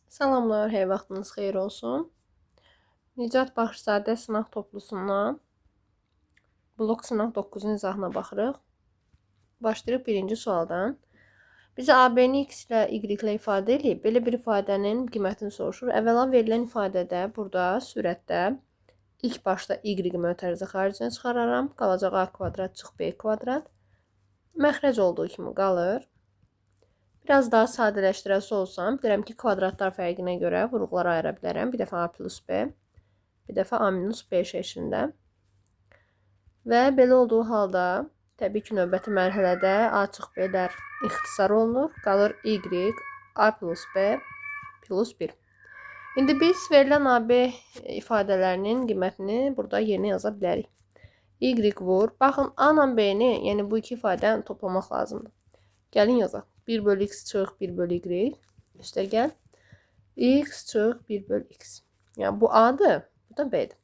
Salamlar, hər vaxtınız xeyir olsun. Nicat Baxışzadə sınaq toplusundan blok sınaq 9-un izahına baxırıq. Başlayırıq birinci sualdan. Bizə AB-ni X ilə Y ilə ifadə eləyib, belə bir ifadənin qiymətini soruşur. Əvvəla verilən ifadədə burada sürətdə ilk başda Y-i mötərizə xaricinə çıxararam. Qalacaq A kvadrat çıx B kvadrat. Məxrəc olduğu kimi qalır. Biraz daha sadələşdirəsi olsam, bilirəm ki, kvadratlar fərqinə görə vuruqlara ayıra bilərəm. Bir dəfə A plus B, bir dəfə A minus B şəklində. Və belə olduğu halda, təbii ki, növbəti mərhələdə A çıx B-lər ixtisar olunur. Qalır Y, A plus B plus 1. İndi biz verilən AB ifadələrinin qiymətini burada yerinə yaza bilərik. Y vur. Baxın, A ilə B-ni, yəni bu iki ifadəni toplamaq lazımdır. Gəlin yazaq. 1 bölü x çıx 1 bölü y. Üstə gəl. X çıx 1 bölü x. Yəni bu A-dır, bu da B-dir.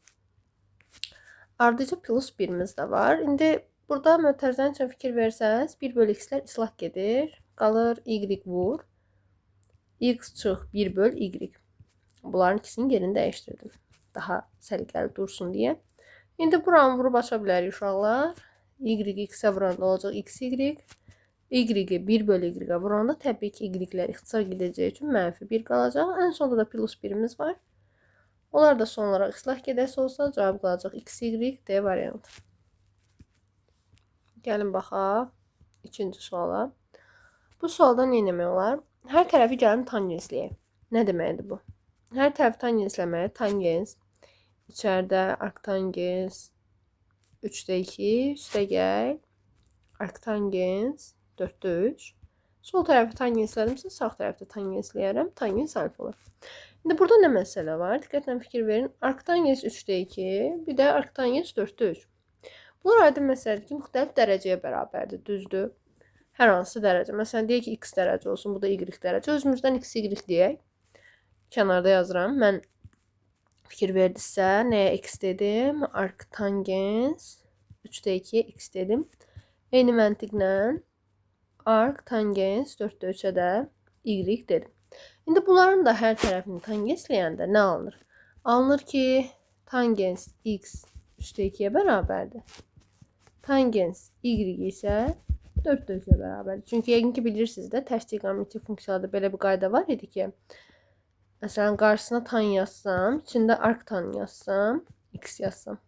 Ardıca plus 1-imiz də var. İndi burada mötərizənin üçün fikir versəniz, 1 bölü x-lər islah gedir. Qalır y vur. X çıx 1 böl y. Bunların ikisinin yerini dəyişdirdim. Daha səliqəli dursun deyə. İndi buranı vurub aça bilərik uşaqlar. Y x-ə vuranda olacaq x y. Y-i 1 bölü y-ə vuranda təbii ki, y-lər ixtisar gedəcəyi üçün mənfi 1 qalacaq. Ən sonda da plus 1-imiz var. Onlar da son olaraq islah gedəsi olsa cavab qalacaq x, y, D variantı. Gəlin baxaq ikinci suala. Bu sualda nə etmək olar? Hər tərəfi gəlin tangensləyək. Nə deməkdir bu? Hər tərəfi tangensləməyə tangens, içəridə arctangens 3-də 2, üstə gəl, arctangens 4-də 3. Sol tərəfi tangenslədimsə, sağ tərəfdə tangensləyərəm. Tangens alfa olur. İndi burada nə məsələ var? Diqqətlə fikir verin. Arctangens 3-də 2, bir də arctangens 4-də 3. Bunlar aydın məsələdir ki, müxtəlif dərəcəyə bərabərdir. Düzdür? Hər hansı dərəcə. Məsələn, deyək ki, x dərəcə olsun, bu da y dərəcə. Özümüzdən x, y deyək. Kənarda yazıram. Mən fikir verdizsə, nəyə x dedim? Arctangens 3-də 2-yə x dedim. Eyni məntiqlə arctangens 4-də 3-ə də y dedim. İndi bunların da hər tərəfini tangensləyəndə nə alınır? Alınır ki, tangens x 3-də 2-yə bərabərdir. Tangens y isə 4-də 3-ə bərabərdir. Çünki yəqin ki, bilirsiniz də, tərs triqonometrik funksiyada belə bir qayda var idi ki, məsələn, qarşısına tan yazsam, içində arctan yazsam, x yazsam.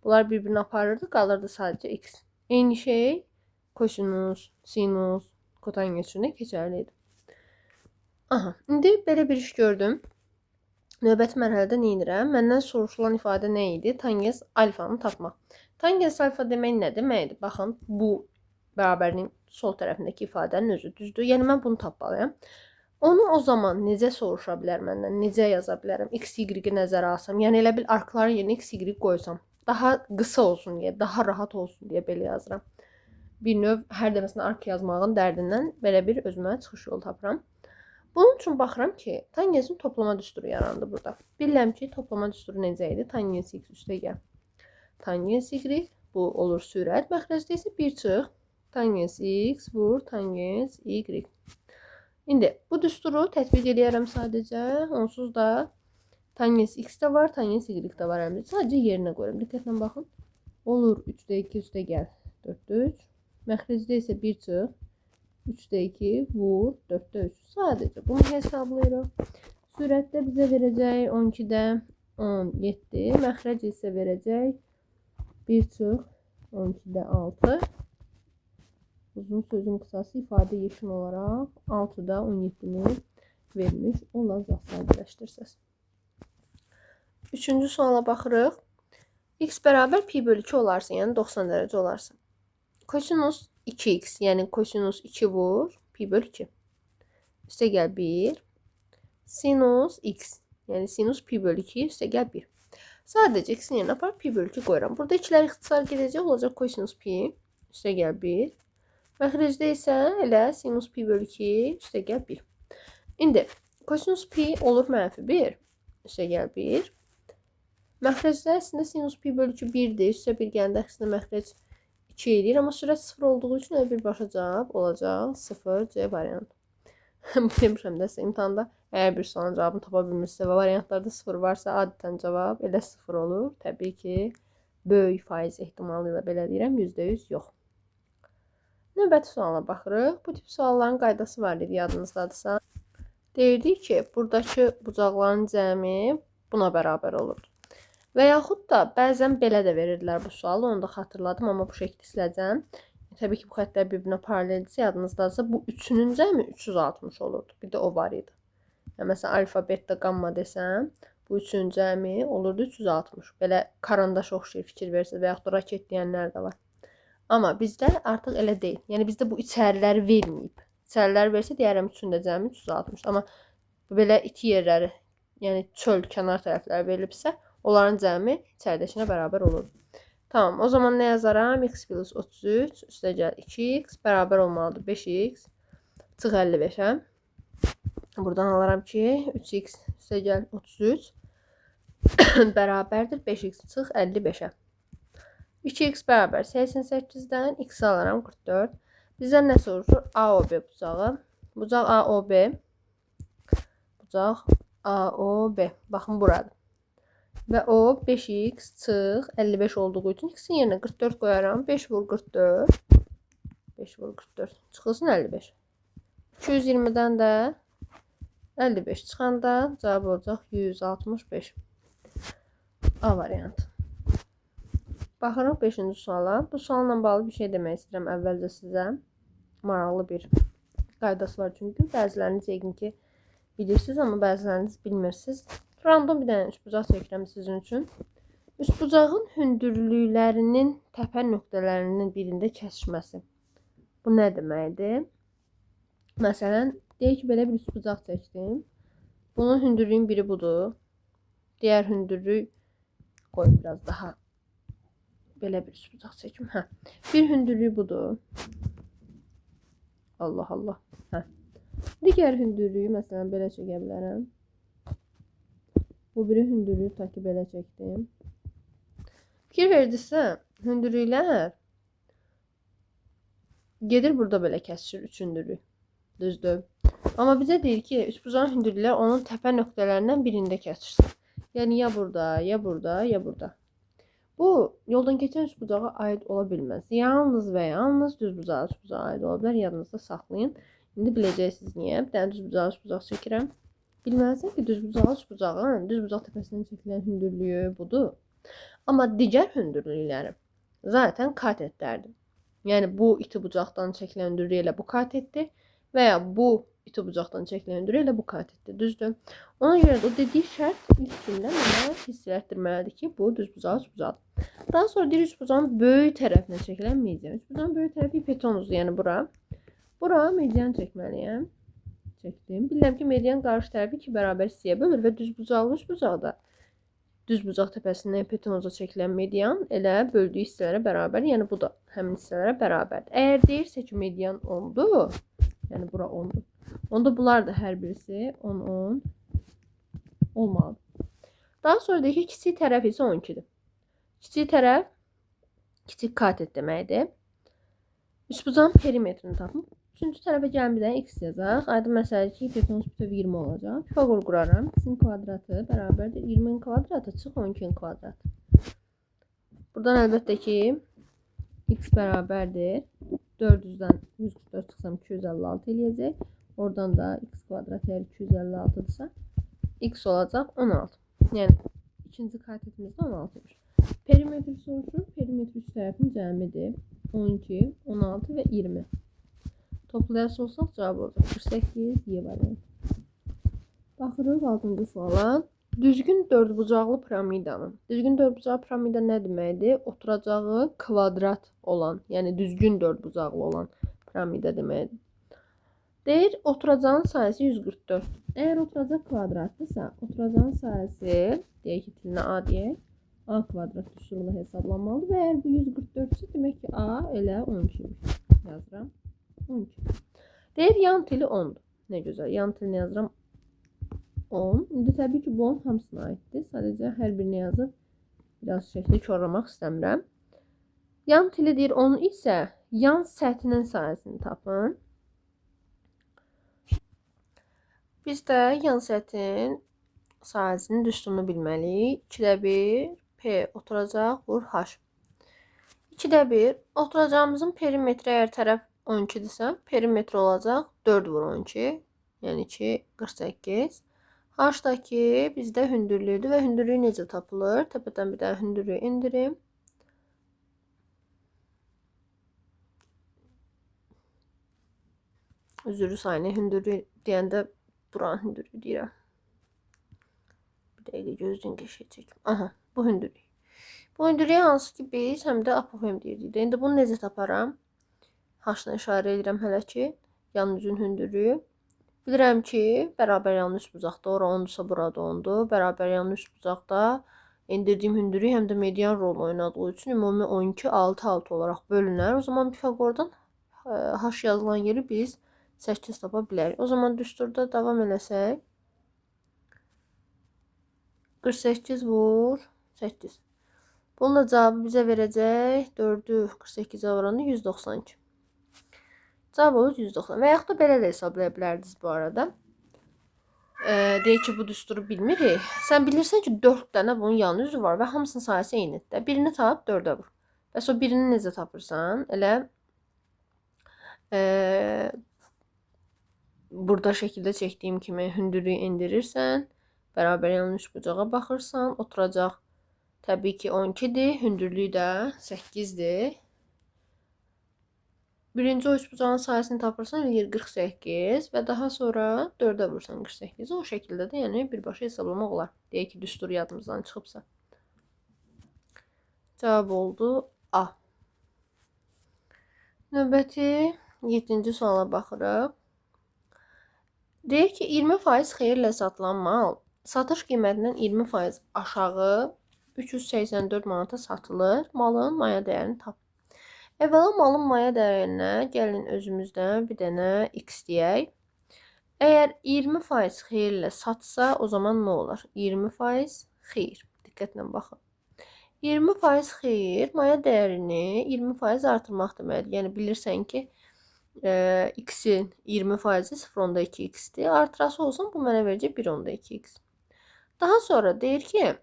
Bunlar bir-birini aparırdı, qalırdı sadəcə x. Eyni şey kosinus, sinus, kotangens üçün də keçərli idi. Aha, indi belə bir iş gördüm. Növbəti mərhələdə nə edirəm? Məndən soruşulan ifadə nə idi? Tangens alfanı tapmaq. Tangens alfa demək nə deməkdir? Baxın, bu bərabərliyin sol tərəfindəki ifadənin özü düzdür. Yəni, mən bunu tapmalıyam. Onu o zaman necə soruşa bilər məndən? Necə yaza bilərəm? X, Y-i nəzərə alsam. Yəni, elə bil arkların yerinə X, Y qoysam. Daha qısa olsun deyə, daha rahat olsun deyə belə yazıram. Bir növ hər dəfəsində ark yazmağın dərdindən belə bir özümə çıxış yolu tapıram. Bunun üçün baxıram ki, tangensin toplama düsturu yarandı burada. Bilirəm ki, toplama düsturu necə idi? Tangens x üstə gəl. Tangens y, bu olur sürət. Məxrəcdə isə 1 çıx. Tangens x vur tangens y. İndi bu düsturu tətbiq eləyərəm sadəcə. Onsuz da tangens x də var, tangens y də var əmri. Sadəcə yerinə qoyuram. Diqqətlə baxın. Olur 3-də 2 üstə gəl. 4-də 3. Məxrəcdə isə 1 çıx. 3-də 2 vur 4-də 3. Sadəcə bunu hesablayırıq. Sürətdə bizə verəcək 12-də 17. Məxrəc isə verəcək 1 çıx 12-də 6. Uzun sözün qısası ifadə yekun olaraq 6-da 17-ni vermiş olacaq sadələşdirsəz. Üçüncü suala baxırıq. X bərabər pi bölü 2 olarsa, yəni 90 dərəcə olarsa. Kosinus 2x, yəni kosinus 2 vur pi bölü 2. Üstə gəl 1. Sinus x, yəni sinus pi bölü 2, üstə gəl 1. Sadəcə x-in yerinə aparıb pi bölü 2 qoyuram. Burada ikilər ixtisar gedəcək, olacaq kosinus pi, üstə gəl 1. Məxrəcdə isə elə sinus pi bölü 2, üstə gəl 1. İndi kosinus pi olur mənfi 1, üstə gəl 1. Məxrəcdə əslində sinus pi bölü 2 1-dir, üstə 1 gələndə əslində məxrəc 2 eləyir, amma sürət 0 olduğu üçün elə birbaşa cavab olacaq 0 C variantı. Bu demişəm də sizə, imtahanda əgər bir sualın cavabını tapa bilmirsinizsə və variantlarda 0 varsa, adətən cavab elə 0 olur. Təbii ki, böyük faiz ehtimalı ilə belə deyirəm, %100 yox. Növbəti suala baxırıq. Bu tip sualların qaydası var idi, yadınızdadırsa. Deyirdik ki, buradakı bucaqların cəmi buna bərabər olurdu. Və yaxud da bəzən belə də verirdilər bu sualı, onu da xatırladım, amma bu şəkli siləcəm. Təbii ki, bu xəttlər bir-birinə paraleldirsə, yadınızdadırsa, bu üçünün cəmi 360 olurdu. Bir də o var idi. Yəni, məsələn, alfa, beta, gamma desəm, bu üçün cəmi olurdu 360. Belə karandaş oxşayır, fikir verirsiniz və yaxud da raket deyənlər də var. Amma bizdə artıq elə deyil. Yəni, bizdə bu içəriləri verməyib. İçərilər versə, deyərəm, üçün də cəmi 360. Amma belə iti yerləri, yəni çöl, kənar tərəfləri verilibsə, onların cəmi içəridəkinə bərabər olur. Tamam, o zaman nə yazaram? X plus 33, üstə gəl 2x, bərabər olmalıdır 5x, çıx 55-ə. Buradan alaram ki, 3x üstə gəl 33, bərabərdir 5x çıx 55-ə. 2x bərabər 88-dən x alaram 44. Bizdən nə soruşur? AOB bucağı. Bucaq AOB. Bucaq AOB. Baxın, buradır. Və o 5x çıx 55 olduğu üçün x-in yerinə 44 qoyaram. 5 vur 44. 5 vur 44. Çıxılsın 55. 220-dən də 55 çıxanda cavab olacaq 165. A variantı. Baxırıq 5-ci suala. Bu sualla bağlı bir şey demək istəyirəm əvvəlcə sizə. Maraqlı bir qaydası var çünki. Bəziləriniz yəqin ki bilirsiniz, amma bəziləriniz bilmirsiniz. Random bir dənə üçbucaq çəkirəm sizin üçün. Üçbucağın hündürlüklərinin təpə nöqtələrinin birində kəsişməsi. Bu nə deməkdir? Məsələn, deyək ki, belə bir üçbucaq çəkdim. Bunun hündürlüyün biri budur. Digər hündürlük qoyun biraz daha belə bir üçbucaq çəkim. Hə. Bir hündürlüyü budur. Allah Allah. Hə. Digər hündürlüyü məsələn belə çəkə bilərəm. Bu biri hündürlüyü ta ki belə çəkdim. Fikir verdinizsə, hündürlüklər gedir burada belə kəsişir üç hündürlük. Düzdür. Amma bizə deyir ki, üçbucağın hündürlükləri onun təpə nöqtələrindən birində kəsişsin. Yəni ya burada, ya burada, ya burada. Bu, yoldan keçən üçbucağa aid ola bilməz. Yalnız və yalnız düzbucaqlı üçbucağa aid ola bilər. Yadınızda saxlayın. İndi biləcəksiniz niyə. Bir dənə düzbucaqlı üçbucaq çəkirəm. Bilməlisən ki, düzbucaqlı üçbucağın düzbucaq təpəsindən çəkilən hündürlüyü budur. Amma digər hündürlükləri zaten katetlərdir. Yəni, bu iti bucaqdan çəkilən hündürlüyü elə bu katetdir və ya bu iti bucaqdan çəkilən hündürlüyü elə bu katetdir. Düzdür? Ona görə də o dediyi şərt ilk cümlə mənə hiss elətdirməlidir ki, bu düzbucaqlı üçbucaqdır. Daha sonra deyir, üçbucağın böyük tərəfinə çəkilən median. Üçbucağın böyük tərəfi hipotenuzdur, yəni bura. Bura median çəkməliyəm. Çəkdim. Bilirəm ki, median qarşı tərəfi 2 bərabər hissəyə bölür və düzbucaqlı üçbucaqda düzbucaq təpəsindən hipotenuza çəkilən median elə böldüyü hissələrə bərabər, yəni bu da həmin hissələrə bərabərdir. Əgər deyirsə ki, median 10-dur, yəni bura 10-dur. Onda bunlar da hər birisi 10, 10 olmalıdır. Daha sonra deyir ki, kiçik tərəf isə 12-dir. Kiçik tərəf kiçik katet deməkdir. Üçbucağın perimetrini tapın. Üçüncü tərəfə gəlin bir dənə x yazaq. Aydın məsələdir ki, hipotenuz bütöv 20 olacaq. Pifagor quraram. X-in kvadratı bərabərdir. 20-nin kvadratı çıx 12-nin kvadratı. Buradan əlbəttə ki, x bərabərdir. 400-dən 144 çıxsam 256 eləyəcək. Oradan da x kvadrat əgər 256-dırsa, x olacaq 16. Yəni, ikinci katetimiz də 16-ymış. Perimetr soruşur. Perimetr üç tərəfin cəmidir. 12, 16 və 20. Toplayası olsaq cavab olacaq. 48 Y variantı. Baxırıq 6-cı suala. Düzgün dördbucaqlı piramidanın. Düzgün dördbucaqlı piramida nə deməkdir? Oturacağı kvadrat olan, yəni düzgün dördbucaqlı olan piramida deməkdir. Deyir, oturacağın sayısı 144. Əgər oturacaq kvadratdırsa, oturacağın sayısı, deyək ki, tilinə A deyək, A kvadrat düsturuyla hesablanmalıdır. Və əgər bu 144 ise, demək ki, A elə 12-ymiş. Yazıram. 12. Deyir, yan tili 10-dur. Nə gözəl. Yan tilini yazıram 10. İndi təbii ki, bu 10 hamısına aiddir. Sadəcə hər birini yazıb biraz şəkli korlamaq istəmirəm. Yan tili deyir 10 isə yan səthinin sayəsini tapın. Biz də yan səthin sahəsinin düsturunu bilməliyik. 2-də 1 P oturacaq, vur H. 2-də 1 oturacağımızın perimetri əgər tərəf 12-dirsə, perimetri olacaq 4 vur 12, yəni 2, 48. H-dakı bizdə hündürlüyüdür və hündürlüyü necə tapılır? Təpədən bir dənə hündürlüyü indirim. Üzürü sayını hündürlüyü deyəndə buranın hündürlüyü deyirəm. Bir dəqiqə gözdən keçəcək. Aha, bu hündürlük. Bu hündürlüyü hansı ki biz həm də apofem deyirdik. İndi bunu necə taparam? H-la işarə edirəm hələ ki. Yan üzün hündürlüyü. Bilirəm ki, bərabər yan üst bucaqda, ora 10-dursa burada 10-dur. Bərabər yan üst bucaqda endirdiyim hündürlük həm də median rol oynadığı üçün ümumi 12, 6, 6 olaraq bölünər. O zaman Pifaqordan H yazılan yeri biz 8 tapa bilərik. O zaman düsturda davam eləsək 48 vur 8. Bunun da cavabı bizə verəcək 4-ü 48-ə vuranda 192. Cavab olur 190. Və yaxud da belə də hesablaya bilərdiniz bu arada. Deyək ki, bu düsturu bilmirik. Sən bilirsən ki, 4 dənə bunun yan üzü var və hamısının sahəsi eynidir. Birini tap, 4-ə vur. Bəs o birini necə tapırsan? Elə burada şəkildə çəkdiyim kimi hündürlüyü endirirsən, bərabər yan üst bucağa baxırsan, oturacaq təbii ki 12-dir, hündürlüyü də 8-dir. Birinci o üst bucağın sahəsini tapırsan, eləyir 48 və daha sonra 4-ə vursan 48-i. O şəkildə də yəni birbaşa hesablamaq olar. Deyək ki, düstur yadımızdan çıxıbsa. Cavab oldu A. Növbəti 7-ci suala baxırıq. Deyir ki, 20% xeyirlə satılan mal satış qiymətindən 20% aşağı 384 manata satılır. Malın maya dəyərini tap. Əvvəla malın maya dəyərinə gəlin özümüzdən bir dənə x deyək. Əgər 20% xeyirlə satsa, o zaman nə olar? 20% xeyir. Diqqətlə baxın. 20% xeyir maya dəyərini 20% artırmaq deməkdir. Yəni bilirsən ki, x-in 20%-i 0,2x-dir. Artırası olsun, bu mənə verəcək 1,2x. Daha sonra deyir ki,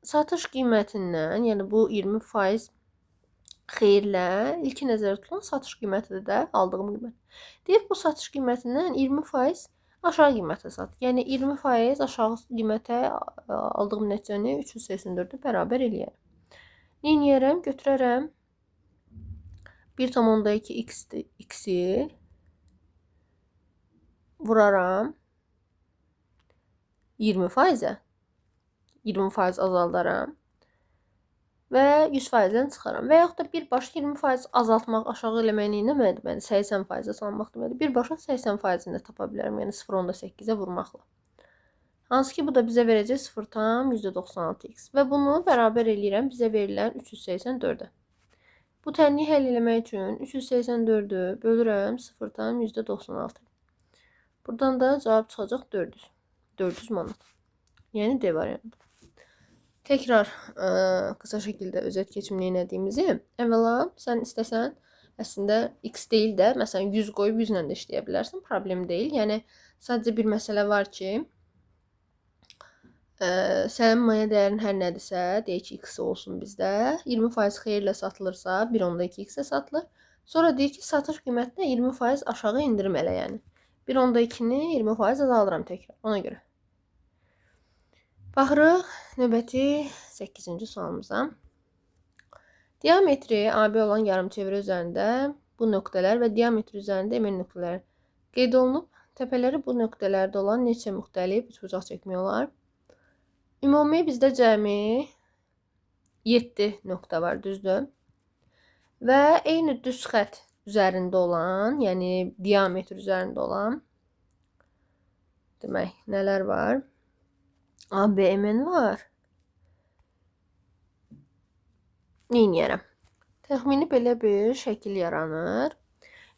satış qiymətindən, yəni bu 20% xeyirlə ilki nəzərdə tutulan satış qiymətidir də aldığım qiymət. Deyir, bu satış qiymətindən 20% aşağı qiymətə sat. Yəni 20% aşağı qiymətə aldığım nəticəni 384-ü bərabər eləyərəm. Neyniyərəm? Götürərəm 1,2 x-i vuraram 20%-ə. 20% azaldaram və 100%-dən çıxaram. Və yaxud da birbaşa 20% azaltmaq, aşağı eləmək nə deməkdir? 80%-ə salmaq deməkdir. Birbaşa 80%-ni də tapa bilərəm. Yəni 0,8-ə vurmaqla. Hansı ki, bu da bizə verəcək 0,96x. Və bunu bərabər eləyirəm bizə verilən 384-ə. Bu tənliyi həll eləmək üçün 384-ü bölürəm 0,96. Buradan da cavab çıxacaq 400. 400 manat. Yəni D variantı. Təkrar qısa şəkildə özət keçim nədiyimizi. Əvvəla sən istəsən əslində x deyil də məsələn 100 qoyub 100 ilə də işləyə bilərsən. Problem deyil. Yəni sadəcə bir məsələ var ki, sənin maya dəyərin hər nədirsə, deyək ki, x olsun bizdə. 20% xeyirlə satılırsa 1,2x-ə satılır. Sonra deyir ki, satış qiymətinə 20% aşağı endirim elə yəni. 1,2-ni 20% azaldıram təkrar ona görə. Baxırıq növbəti 8-ci sualımıza. Diametri AB olan yarımçevrə üzərində bu nöqtələr və diametri üzərində MN nöqtələri qeyd olunub. Təpələri bu nöqtələrdə olan neçə müxtəlif üçbucaq çəkmək olar? Ümumi bizdə cəmi 7 nöqtə var, düzdür? Və eyni düz xətt üzərində olan, yəni diametr üzərində olan demək nələr var? ABMN var. Neyniyərəm? Təxmini belə bir şəkil yaranır.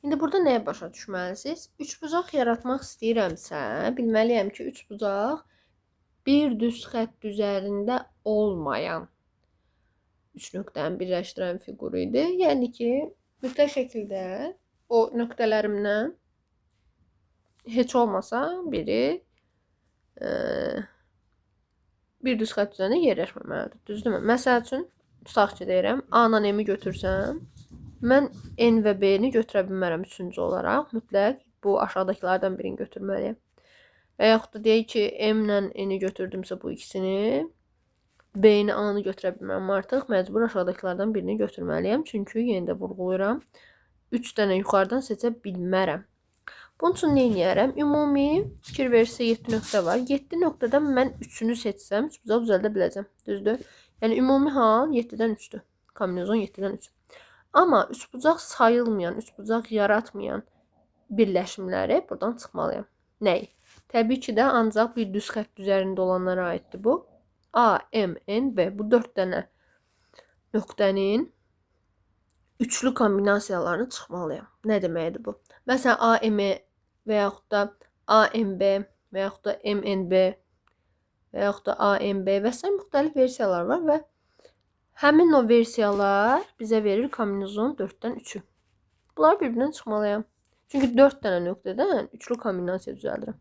İndi burada nəyə başa düşməlisiniz? Üçbucaq yaratmaq istəyirəmsə, bilməliyəm ki, üçbucaq bir düz xətt üzərində olmayan üç nöqtəni birləşdirən fiqur idi. Yəni ki, mütləq şəkildə o nöqtələrimdən heç olmasa biri bir düz xətt üzərində yerləşməməlidir. Düzdürmü? Məsəl üçün, tutaq ki, deyirəm, A-la M-i götürsəm, mən N və B-ni götürə bilmərəm üçüncü olaraq. Mütləq bu aşağıdakılardan birini götürməliyəm. Və yaxud da deyək ki, M-lə N-i götürdümsə bu ikisini, B-ni, A-nı götürə bilmərəm artıq. Məcbur aşağıdakılardan birini götürməliyəm. Çünki yenə də vurğulayıram, 3 dənə yuxarıdan seçə bilmərəm. Bunun üçün nə eləyərəm? Ümumi fikir verirsə 7 nöqtə var. 7 nöqtədən mən 3-ünü seçsəm, üçbucaq düzəldə biləcəm. Düzdür? Yəni, ümumi hal 7-dən 3-dür. Kombinezon 7-dən 3. Amma üçbucaq sayılmayan, üçbucaq yaratmayan birləşimləri buradan çıxmalıyam. Nəyi? Təbii ki də ancaq bir düz xətt üzərində olanlara aiddir bu. A, M, N, B. Bu 4 dənə nöqtənin üçlü kombinasiyalarını çıxmalıyam. Nə deməkdir bu? Məsələn, A, M və yaxud da A, M, B və yaxud da M, N, B və yaxud da A, M, B və s. Müxtəlif versiyalar var və həmin o versiyalar bizə verir kombinezon 4-dən 3-ü. Bunlar bir-birindən çıxmalıyam. Çünki 4 dənə nöqtədən üçlü kombinasiya düzəldirəm.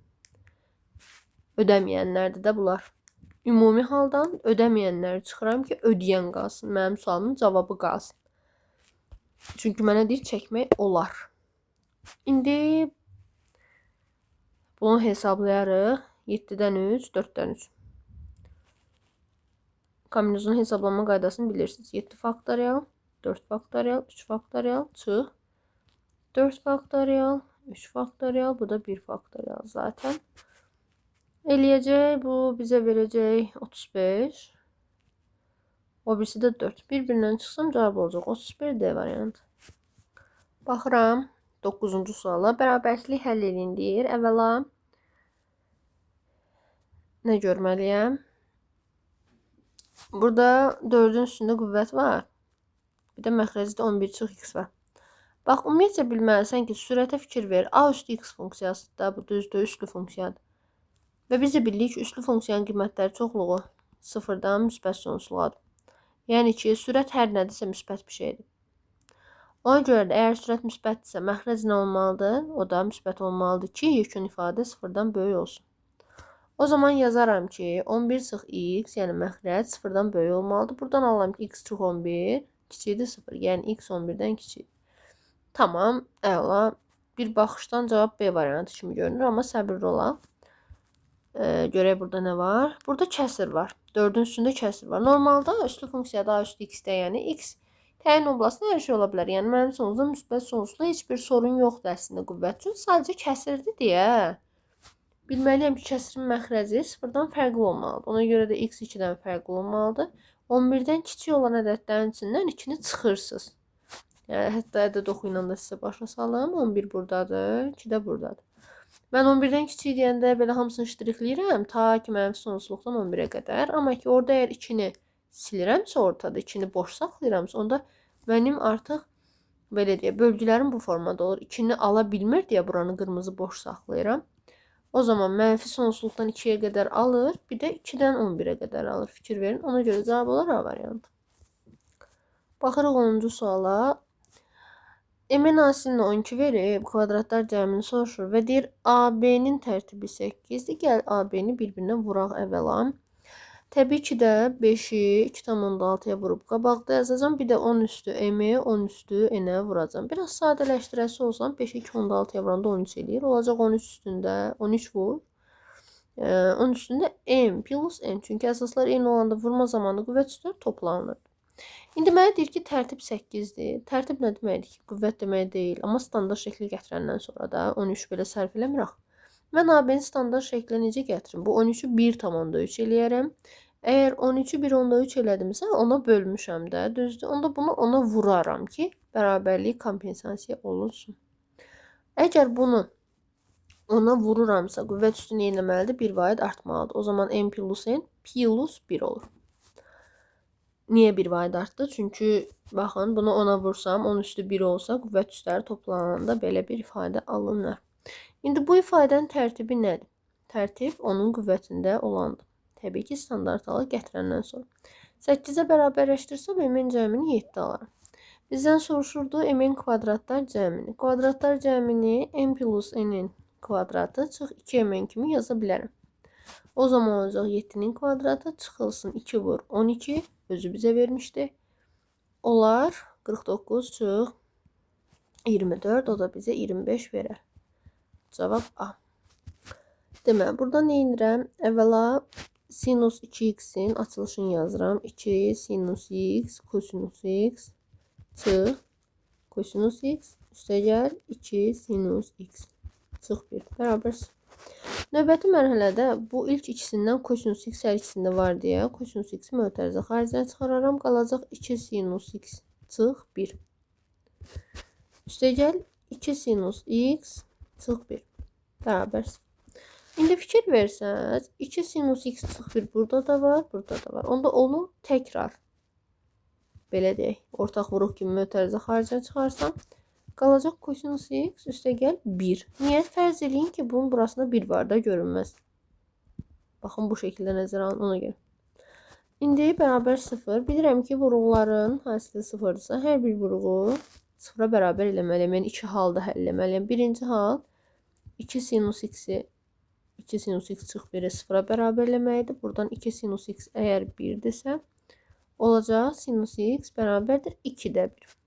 Ödəməyənlərdir də bunlar. Ümumi haldan ödəməyənləri çıxıram ki, ödəyən qalsın. Mənim sualımın cavabı qalsın. Çünki mənə deyir, çəkmək olar. İndi bunu hesablayarıq. 7-dən 3, 4-dən 3. Kombinezonun hesablanma qaydasını bilirsiniz. 7 faktorial, 4 faktorial, 3 faktorial, çıx. 4 faktorial, 3 faktorial, bu da 1 faktorial zaten. Eləyəcək, bu bizə verəcək 35. O birisi də 4. Bir-birindən çıxsam cavab olacaq. 31 D variantı. Baxıram 9-cu suala. Bərabərsizlik həll eləyin deyir. Əvvəla nə görməliyəm? Burada 4-ün üstündə qüvvət var. Bir də məxrəcdə 11 çıx x var. Bax, ümumiyyətcə bilməlisən ki, sürətə fikir ver. A üstü x funksiyasıdır da, bu düzdür, üslü funksiyadır. Və biz də bilirik ki, üslü funksiyanın qiymətləri çoxluğu sıfırdan müsbət sonsuzluğadır. Yəni ki, sürət hər nədirsə müsbət bir şeydir. Ona görə də əgər sürət müsbətdirsə, məxrəc nə olmalıdır? O da müsbət olmalıdır ki, yekun ifadə sıfırdan böyük olsun. O zaman yazaram ki, 11 çıx x, yəni məxrəc sıfırdan böyük olmalıdır. Buradan alıram ki, x çıx 11, kiçikdir 0, yəni x 11-dən kiçikdir. Tamam, əla. Bir baxışdan cavab B variantı kimi görünür, amma səbirli olaq. Görək burada nə var? Burada kəsir var. 4-ün üstündə kəsir var. Normalda üslü funksiyada A üstü x-də, yəni x təyin oblasında hər şey ola bilər. Yəni mənim sonuzda müsbət sonsuzda heç bir sorun yoxdur əslində qüvvət üçün. Sadəcə kəsirdir deyə bilməliyəm ki, kəsirin məxrəci sıfırdan fərqli olmalıdır. Ona görə də x 2-dən fərqli olmalıdır. 11-dən kiçik olan ədədlərin içindən 2-ni çıxırsınız. Yəni hətta ədəd oxu ilə də sizə başa salım. 11 buradadır, 2 də buradadır. Mən 11-dən kiçik deyəndə belə hamısını ştrixləyirəm, ta ki mənfi sonsuzluqdan 11-ə qədər. Amma ki, orada əgər 2-ni silirəmsə ortada, 2-ni boş saxlayıramsa, onda mənim artıq belə deyək, bölgülərim bu formada olur. 2-ni ala bilmir deyə buranı qırmızı boş saxlayıram. O zaman mənfi sonsuzluqdan 2-yə qədər alır, bir də 2-dən 11-ə qədər alır. Fikir verin, ona görə cavab olar A variantı. Baxırıq 10-cu suala. MN A-sinin 12 verib, kvadratlar cəmini soruşur və deyir AB-nin tərtibi 8-dir. Gəl AB-ni bir-birinə vuraq əvvəla. Təbii ki də 5-i 2,6-ya vurub qabaqda yazacağam. Bir də 10 üstü M-i 10 üstü N-ə vuracağam. Biraz sadələşdirəsi olsam 5-i 2,6-ya vuranda 13 eləyir. Olacaq 13 üstündə 13 vur. 10 üstündə M plus N. Çünki əsaslar eyni olanda vurma zamanı qüvvət üstləri toplanılır. İndi mənə deyir ki, tərtib 8-dir. Tərtib nə deməkdir ki? Qüvvət demək deyil. Amma standart şəkli gətirəndən sonra da 13 belə sərf eləmirəm. Mən AB-ni standart şəklə necə gətirim? Bu 13-ü 1,3 eləyərəm. Əgər 13-ü 1,3 elədimsə, ona bölmüşəm də, düzdür. Onda bunu ona vuraram ki, bərabərlik kompensasiya olunsun. Əgər bunu ona vururamsa, qüvvət üstü nə eləməlidir? 1 vahid artmalıdır. O zaman M plus N plus 1 olur. Niyə 1 vahid artdı? Çünki baxın, bunu ona vursam, 10 üstü 1 olsa, qüvvət üstləri toplananda belə bir ifadə alınır. İndi bu ifadənin tərtibi nədir? Tərtib onun qüvvətində olandır. Təbii ki, standart halı gətirəndən sonra. 8-ə bərabərləşdirsəm, M-in cəmini 7 alaram. Bizdən soruşurdu M-in kvadratlar cəmini. Kvadratlar cəmini M plus N-in kvadratı çıx 2MN kimi yaza bilərəm. O zaman olacaq 7-nin kvadratı çıxılsın 2 vur 12. Özü bizə vermişdi. Olar 49 çıx 24. O da bizə 25 verər. Cavab A. Deməli, burada nə edirəm? Əvvəla sinus 2x-in açılışını yazıram. 2 sinus x kosinus x çıx kosinus x üstəgəl 2 sinus x çıx 1 bərabər 0. Növbəti mərhələdə bu ilk ikisindən kosinus x hər ikisində var deyə kosinus x-i mötərizə xaricinə çıxararam. Qalacaq 2 sinus x çıx 1. Üstəgəl 2 sinus x çıx 1 bərabər 0. İndi fikir versəniz 2 sinus x çıx 1 burada da var, burada da var. Onda onu təkrar belə deyək, ortaq vuruq kimi mötərizə xaricinə çıxarsam qalacaq kosinus x üstəgəl 1. Niyə? Fərz eləyin ki, bunun burasında 1 var da görünməz. Baxın, bu şəkildə nəzərə alın ona görə. İndi bərabər 0. Bilirəm ki, vuruqların hasili 0-dırsa, hər bir vuruğu 0-a bərabər eləməliyəm. Yəni, iki halda həll eləməliyəm. Birinci hal 2 sinus x-i 2 sinus x çıx 1-i 0-a bərabər eləməkdir. Buradan 2 sinus x əgər 1-dirsə, olacaq sinus x bərabərdir 2-də 1.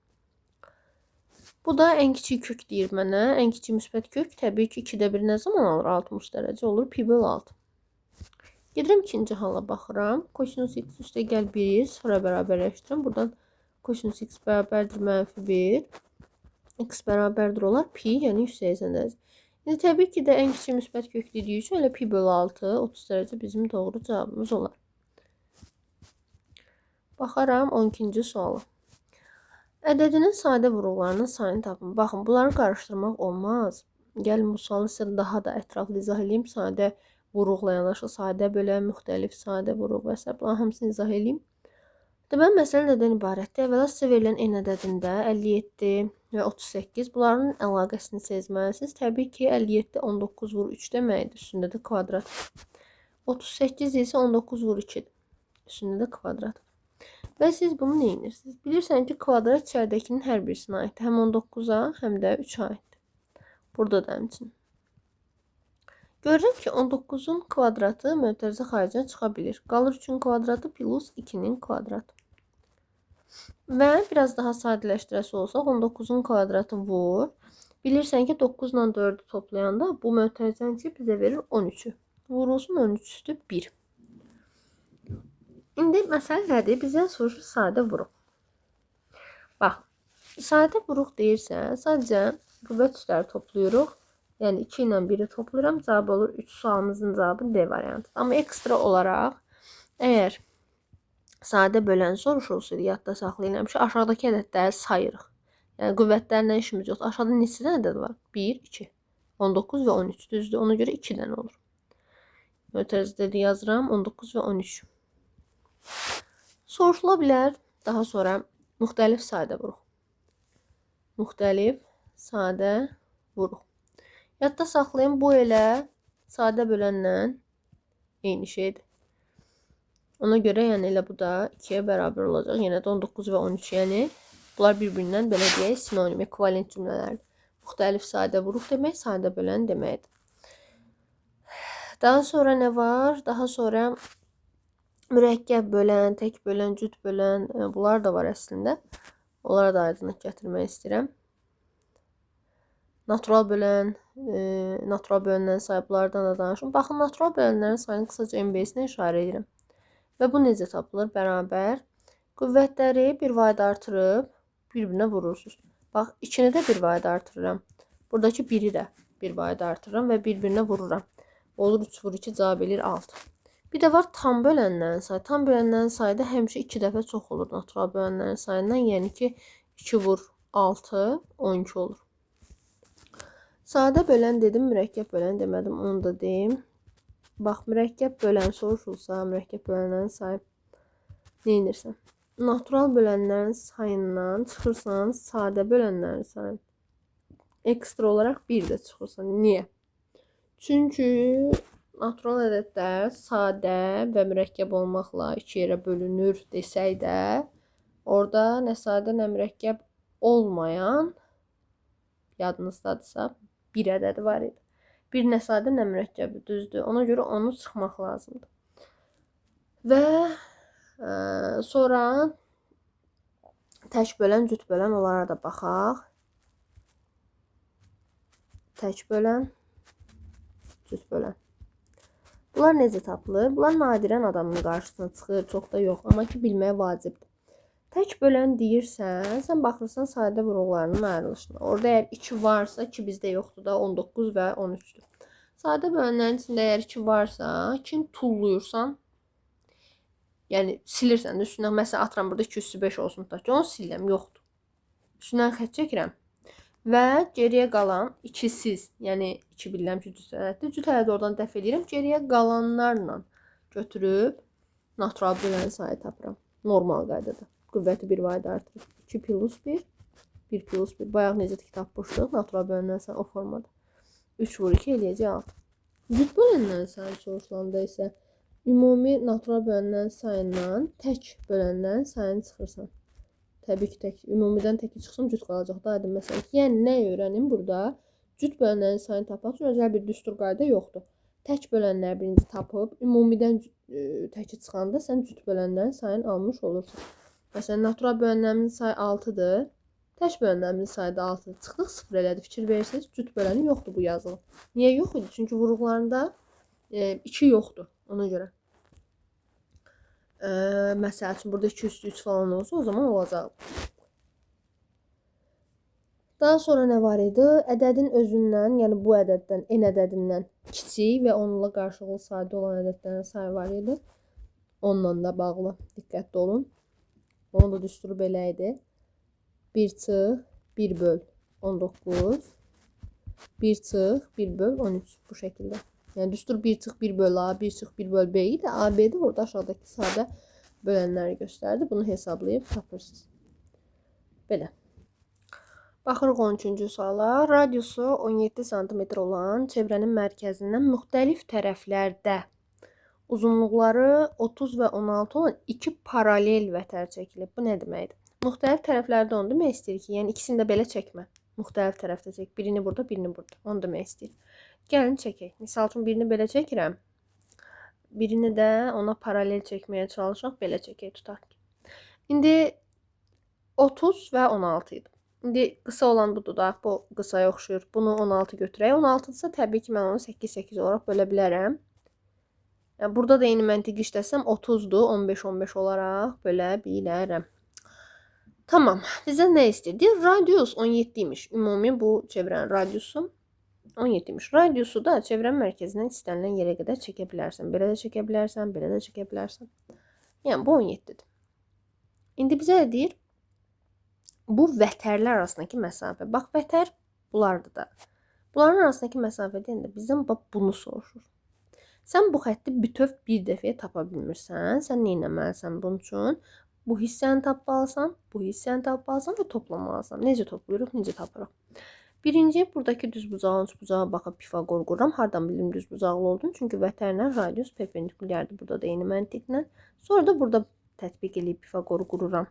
Bu da ən kiçik kök deyir mənə. Ən kiçik müsbət kök təbii ki 2-də 1 nə zaman olur? 60 dərəcə olur. Pi bölü 6. Gedirəm ikinci hala baxıram. Kosinus x üstəgəl 1-i 0-a bərabərləşdirirəm. Buradan kosinus x bərabərdir mənfi 1. X bərabərdir olar pi, yəni 180 dərəcə. İndi təbii ki də ən kiçik müsbət kök dediyi üçün elə pi bölü 6, 30 dərəcə bizim doğru cavabımız olar. Baxaram 12-ci suala. Ədədinin sadə vuruqlarının sayını tapın. Baxın, bunları qarışdırmaq olmaz. Gəlin, bu sualı sizə daha da ətraflı izah eləyim. Sadə vuruqla yanaşı, sadə bölən, müxtəlif sadə vuruq və s. Bunların hamısını izah eləyim. Deməli, məsələ nədən ibarətdir? Əvvəla sizə verilən n ədədində 57 və 38 bunların əlaqəsini sezməlisiniz. Təbii ki, 57 19 vur 3 deməkdir. Üstündə də kvadrat. 38 isə 19 vur 2-dir. Üstündə də kvadrat. Və siz bunu nə edirsiniz? Bilirsən ki, kvadrat içəridəkinin hər birisinə aiddir. Həm 19-a, həm də 3-ə aiddir. Burada da həmçinin. Görürəm ki, 19-un kvadratı mötərizə xaricinə çıxa bilir. Qalır 3-ün kvadratı plus 2-nin kvadratı. Və biraz daha sadələşdirəsi olsaq, 19-un kvadratı vur. Bilirsən ki, 9 ilə 4-ü toplayanda bu mötərizənin içi bizə verir 13-ü. Vurulsun 13 üstü 1. İndi məsələ nədir? Bizdən soruşur sadə vuruq. Bax, sadə vuruq deyirsə, sadəcə qüvvət üstləri toplayırıq. Yəni 2 ilə 1-i toplayıram, cavab olur 3. Sualımızın cavabı D variantı. Amma ekstra olaraq, əgər sadə bölən soruşulsaydı, yadda saxlayın həmişə, aşağıdakı ədədləri sayırıq. Yəni qüvvətlərlə işimiz yoxdur. Aşağıda neçə dənə ədəd var? 1, 2, 19 və 13. Düzdür, ona görə 2 dənə olur. Mötərizədə də yazıram, 19 və 13. Soruşula bilər daha sonra müxtəlif sadə vuruq. Müxtəlif sadə vuruq. Yadda saxlayın, bu elə sadə bölənlə eyni şeydir. Ona görə yəni elə bu da 2-yə bərabər olacaq. Yenə də 19 və 13, yəni bunlar bir-birindən belə deyək sinonim, ekvivalent cümlələrdir. Müxtəlif sadə vuruq demək, sadə bölən deməkdir. Daha sonra nə var? Daha sonra mürəkkəb bölən, tək bölən, cüt bölən, bunlar da var əslində. Onlara da aydınlıq gətirmək istəyirəm. Natural bölən, natural bölənlərin sayı, bunlardan da danışım. Baxın, natural bölənlərin sayını qısaca MB-sinə işarə edirəm. Və bu necə tapılır? Bərabər. Qüvvətləri bir vahid artırıb bir-birinə vurursunuz. Bax, 2-ni də bir vahid artırıram. Buradakı 1-i də bir vahid artırıram və bir-birinə vururam. Olur 3 vur 2, cavab eləyir 6. Bir də var tam bölənlərin sayı. Tam bölənlərin sayı da həmişə 2 dəfə çox olur natural bölənlərin sayından. Yəni ki, 2 vur 6, 12 olur. Sadə bölən dedim, mürəkkəb bölən demədim, onu da deyim. Bax, mürəkkəb bölən soruşulsa, mürəkkəb bölənlərin sayı nə edirsən? Natural bölənlərin sayından çıxırsan, sadə bölənlərin sayı. Ekstra olaraq 1 də çıxırsan. Niyə? Çünki natural ədədlər sadə və mürəkkəb olmaqla iki yerə bölünür desək də, orada nə sadə, nə mürəkkəb olmayan, yadınızdadırsa, bir ədədi var idi. Bir nə sadə, nə mürəkkəbi, düzdür. Ona görə onu çıxmaq lazımdır. Və sonra tək bölən, cüt bölən onlara da baxaq. Tək bölən, cüt bölən. Bunlar necə tapılır? Bunlar nadirən adamın qarşısına çıxır, çox da yox. Amma ki, bilməyə vacibdir. Tək bölən deyirsən, sən baxırsan sadə vuruqlarının ayrılışına. Orada əgər 2 varsa, 2 bizdə yoxdur da, 19 və 13-dür. Sadə bölənlərin içində əgər 2 varsa, 2-ni tulluyursan, yəni silirsən də üstündən, məsələn, atıram burada 2 üstü 5 olsun, tutaq ki, onu silirəm, yoxdur. Üstündən xətt çəkirəm və geriyə qalan ikisiz, yəni 2 bilirəm ki, cüt ədəddir. Cüt ədədi oradan dəf eləyirəm, geriyə qalanlarla götürüb natural bölən sayı tapıram. Normal qaydada. Qüvvəti bir vahid artırır. 2 plus 1, 1 plus 1. Bayaq necə ki tapmışdıq, natural bölənlərin sayı o formada. 3 vur 2 eləyəcək 6. Cüt bölənlərin sayı soruşulanda isə ümumi natural bölənlərin sayından tək bölənlərin sayını çıxırsan. Təbii ki, tək, ümumidən təki çıxsın, cüt qalacaq da aydın məsələ ki. Yəni, nə öyrənim burada? Cüt bölənlərin sayını tapmaq üçün özəl bir düstur qayda yoxdur. Tək bölənləri birinci tapıb, ümumidən təki çıxanda sən cüt bölənlərin sayını almış olursan. Məsələn, natural bölənlərimin sayı 6-dır. Tək bölənlərimin sayı da 6-dır. Çıxdıq 0 elədi. Fikir verirsiniz, cüt böləni yoxdur bu yazılı. Niyə yox idi? Çünki vuruqlarında 2 yoxdur. Ona görə. Məsəl üçün, burada 2 üstü 3 falan olsa, o zaman olacaq. Daha sonra nə var idi? Ədədin özündən, yəni bu ədəddən, n ədədindən kiçik və onunla qarşılıqlı sadə olan ədədlərin sayı var idi. Onunla da bağlı. Diqqətli olun. Onun da düsturu belə idi. 1 çıx, 1 böl 19, 1 çıx, 1 böl 13 bu şəkildə. Yəni düstur 1 çıx, 1 böl A, 1 çıx, 1 böl B idi. A, B də orada aşağıdakı sadə bölənləri göstərdi. Bunu hesablayıb tapırsınız. Belə. Baxırıq 13-cü suala. Radiusu 17 sm olan çevrənin mərkəzindən müxtəlif tərəflərdə uzunluqları 30 və 16 olan iki paralel vətər çəkilib. Bu nə deməkdir? Müxtəlif tərəflərdə onu demək istəyir ki, yəni ikisini də belə çəkmə. Müxtəlif tərəfdə çək. Birini burada, birini burada. Onu demək istəyir. Gəlin çəkək. Misal üçün, birini belə çəkirəm. Birini də ona paralel çəkməyə çalışaq. Belə çəkək, tutaq ki. İndi 30 və 16 idi. İndi qısa olan budur da, bu qısaya oxşuyur. Bunu 16 götürək. 16-dırsa təbii ki, mən onu 8-8 olaraq bölə bilərəm. Yəni, burada da eyni məntiq işləsəm 30-dur, 15-15 olaraq bölə bilərəm. Tamam, bizə nə istəyir? Deyir, radius 17 imiş. Ümumi bu çevrənin radiusu 17 imiş. Radiusu da çevrənin mərkəzindən istənilən yerə qədər çəkə bilərsən. Belə də çəkə bilərsən, belə də çəkə bilərsən. Yəni, bu 17-dir. İndi bizə də deyir, bu vətərlər arasındakı məsafə. Bax, vətər bunlardır da. Bunların arasındakı məsafə deyəndə bizdən bax bunu soruşur. Sən bu xətti bütöv bir dəfəyə tapa bilmirsən. Sən nə etməlisən bunun üçün? Bu hissəni tapmalısan, bu hissəni tapmalısan və toplamalısan. Necə toplayırıq, necə tapırıq? Birinci, buradakı düzbucağın üçbucağa baxıb Pifaqor qururam. Hardan bilim düzbucaqlı olduğunu? Çünki vətərlə radius perpendikulyardır. Burada da eyni məntiqlə. Sonra da burada tətbiq eləyib Pifaqoru qururam.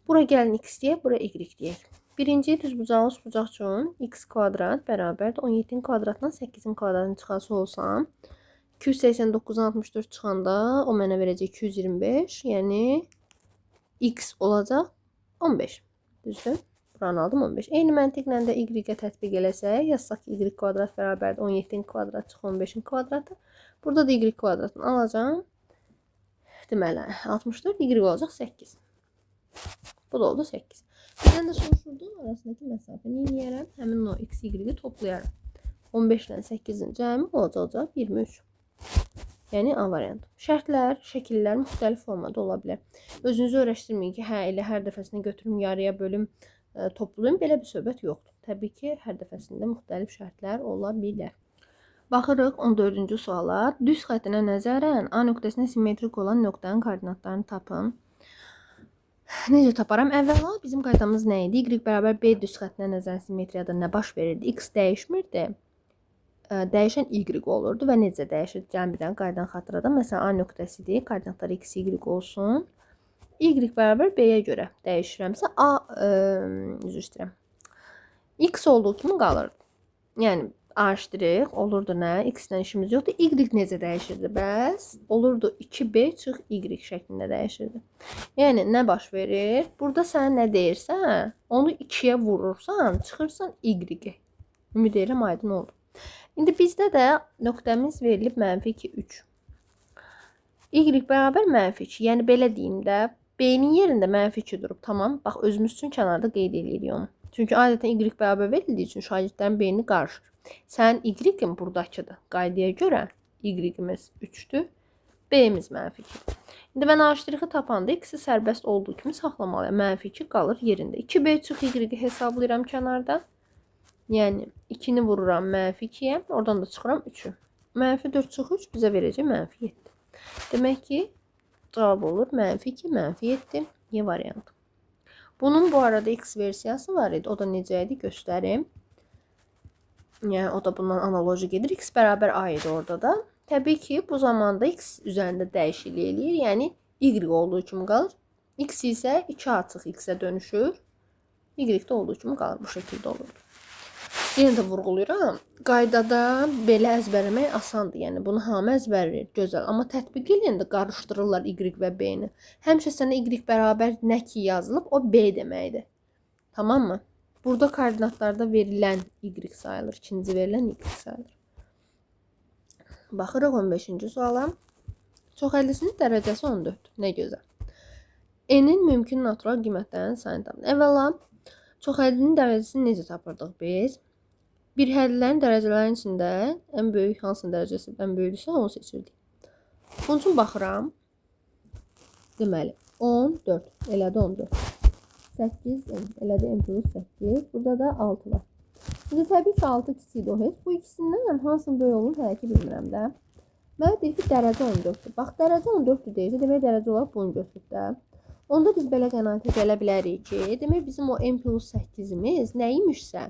Bura gəlin x deyək, bura y deyək. Birinci düzbucaqlı üçbucaq üçün x kvadrat bərabərdir. 17-in kvadratından 8-in kvadratını çıxası olsam, 289-dan 64 çıxanda o mənə verəcək 225, yəni x olacaq 15. Düzdür? Buranı aldım 15. Eyni məntiqlə də y-ə tətbiq eləsək, yazsaq ki, y kvadrat bərabərdir 17-in kvadratı çıx 15-in kvadratı. Burada da y kvadratını alacağım. Deməli, 64, y olacaq 8. Bu da oldu 8. Bizdən də soruşurdu, arasındakı məsafə. Nə eləyərəm? Həmin o x, y-i toplayaram. 15 ilə 8-in cəmi olacaq 23. Yəni A variantı. Şərtlər, şəkillər müxtəlif formada ola bilər. Özünüzü öyrəşdirməyin ki, hə, elə hər dəfəsində götürüm, yarıya bölüm, toplayım. Belə bir söhbət yoxdur. Təbii ki, hər dəfəsində müxtəlif şərtlər ola bilər. Baxırıq 14-cü suala. Düz xəttinə nəzərən A nöqtəsinə simmetrik olan nöqtənin koordinatlarını tapın. Necə taparam? Əvvəla bizim qaydamız nə idi? Y bərabər B düz xəttinə nəzərən simmetriyada nə baş verirdi? X dəyişmirdi. Dəyişən Y olurdu və necə dəyişir? Gəlin bir dənə qaydanı xatırladım. Məsələn, A nöqtəsidir. Koordinatları X, Y olsun. Y bərabər B-yə görə dəyişirəmsə, A, üzr istəyirəm. X olduğu kimi qalırdı. Yəni, A', olurdu nə? X-lə işimiz yoxdur. Y necə dəyişirdi? Bəs olurdu 2B çıx Y şəklində dəyişirdi. Yəni, nə baş verir? Burada sən nə deyirsən, onu 2-yə vurursan, çıxırsan Y-i. Ümid edirəm, aydın oldu. İndi bizdə də nöqtəmiz verilib mənfi 2, 3. Y bərabər mənfi 2. Yəni, belə deyim də, B-nin yerində mənfi 2 durub. Tamam, bax, özümüz üçün kənarda qeyd edirik onu. Çünki adətən Y bərabər verildiyi üçün şagirdlərin beyni qarışır. Sənin Y-in buradakıdır. Qaydaya görə Y-imiz 3-dür, B-miz mənfi 2-dir. İndi mən A'-ı tapanda X-i sərbəst olduğu kimi saxlamalıyam. Mənfi 2 qalır yerində. 2B çıx Y-i hesablayıram kənarda. Yəni, 2-ni vururam mənfi 2-yə, oradan da çıxıram 3-ü. Mənfi 4 çıx 3 bizə verəcək mənfi 7. Demək ki, cavab olur mənfi 2, mənfi 7, Y variantı. Bunun bu arada X versiyası var idi. O da necə idi göstərim. Yəni, o da bundan analoji gedir. X bərabər A idi orada da. Təbii ki, bu zamanda X üzərində dəyişiklik eləyir. Yəni, Y olduğu kimi qalır. X isə 2A çıx X-ə dönüşür. Y də olduğu kimi qalır. Bu şəkildə olur. Yenə də vurğulayıram. Qaydada belə əzbərləmək asandır. Yəni, bunu hamı əzbərləyir. Gözəl. Amma tətbiq eləyəndə qarışdırırlar Y və B-ni. Həmişə sənə Y bərabər nə ki yazılıb, o B deməkdir. Tamam mı? Burada koordinatlarda verilən Y sayılır. İkinci verilən Y sayılır. Baxırıq 15-ci suala. Çoxhədlisinin dərəcəsi 14. Nə gözəl. N-in mümkün natural qiymətlərinin sayını tapın. Əvvəla, çoxhədlinin dərəcəsini necə tapırdıq biz? Bir hədlilərin dərəcələrinin içində ən böyük hansının dərəcəsi ən böyükdürsə onu seçirdik. Bunun üçün baxıram. Deməli, 14, elədi 14. 8, n, elədi n plus 8. Burada da 6 var. İndi təbii ki, 6 kiçikdir o heç. Bu ikisindən hansının böyük olduğunu hələ ki bilmirəm də. Mənə deyir ki, dərəcə 14-dür. Bax, dərəcə 14-dür deyirsə, demək dərəcə olaraq bunu götürüb də. Onda biz belə qənaətə gələ bilərik ki, demək bizim o n plus 8-imiz nə imişsə,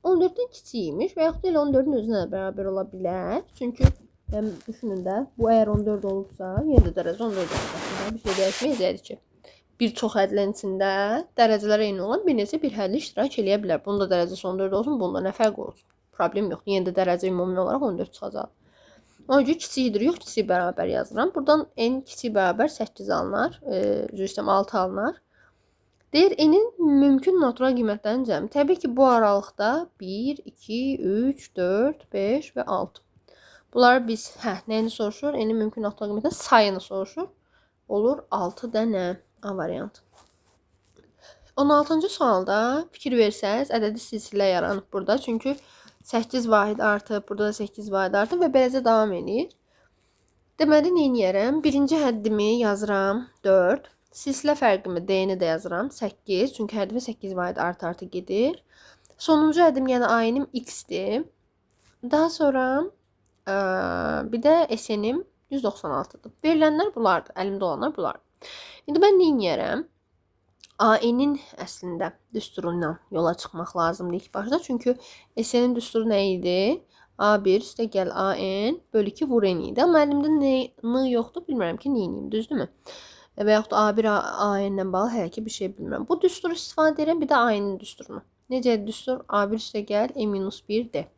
14-dən kiçik imiş və yaxud da elə 14-ün özünə də bərabər ola bilər. Çünki yəni, düşünün də, bu əgər 14 olubsa, yenə də dərəcə 14 olacaq. Bir şey dəyişməyəcəkdir ki, bir çox hədlərin içində dərəcələr eyni olan bir neçə bir hədli iştirak eləyə bilər. Bunun da dərəcəsi 14 olsun, bunda nə fərq olsun? Problem yoxdur. Yenə də dərəcə ümumi olaraq 14 çıxacaq. Ona görə kiçikdir, yox, kiçik bərabər yazıram. Buradan n kiçik bərabər 8 alınar, üzr istəyirəm, 6 alınar. Deyir, n-in mümkün natural qiymətlərinin cəmi. Təbii ki, bu aralıqda 1, 2, 3, 4, 5 və 6. Bunları biz, nəyini soruşur? N-in mümkün natural qiymətlərinin sayını soruşur. Olur 6 dənə A variantı. 16-cı sualda fikir versəniz, ədədi silsilə yaranıb burada. Çünki 8 vahid artıb, burada da 8 vahid artıb və beləcə davam edir. Deməli, nə eləyərəm? Birinci həddimi yazıram 4. Silsilə fərqimi D-ni də yazıram 8. Çünki həddimi 8 vahid art-artı gedir. Sonuncu həddim, yəni A-nim X-dir. Daha sonra bir də S-nim 196-dır. Verilənlər bunlardır. Əlimdə olanlar bunlardır. İndi mən nə eləyərəm? A-nin əslində düsturundan yola çıxmaq lazımdır ilk başda. Çünki S-nin düsturu nə idi? A1 üstə gəl AN bölü 2 vur N idi. Amma əlimdə N yoxdur. Bilmirəm ki, nə eləyim, düzdürmü? Və yaxud da A1 AN-lə bağlı hələ ki bir şey bilmirəm. Bu düsturu istifadə edirəm, bir də A-nin düsturunu. Necə düstur? A1 üstə gəl E-1 D.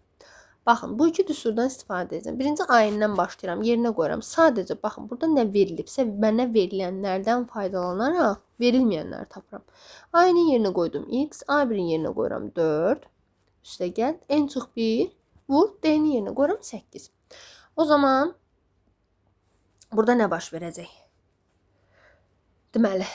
Baxın, bu iki düsturdan istifadə edəcəm. Birinci A-dən başlayıram, yerinə qoyuram. Sadəcə, baxın, burada nə verilibsə, mənə verilənlərdən faydalanaraq verilməyənləri tapıram. A-nin yerinə qoydum X, A1-in yerinə qoyuram 4, üstə gəl, N çıx 1, vur, D-nin yerinə qoyuram 8. O zaman burada nə baş verəcək? Deməli,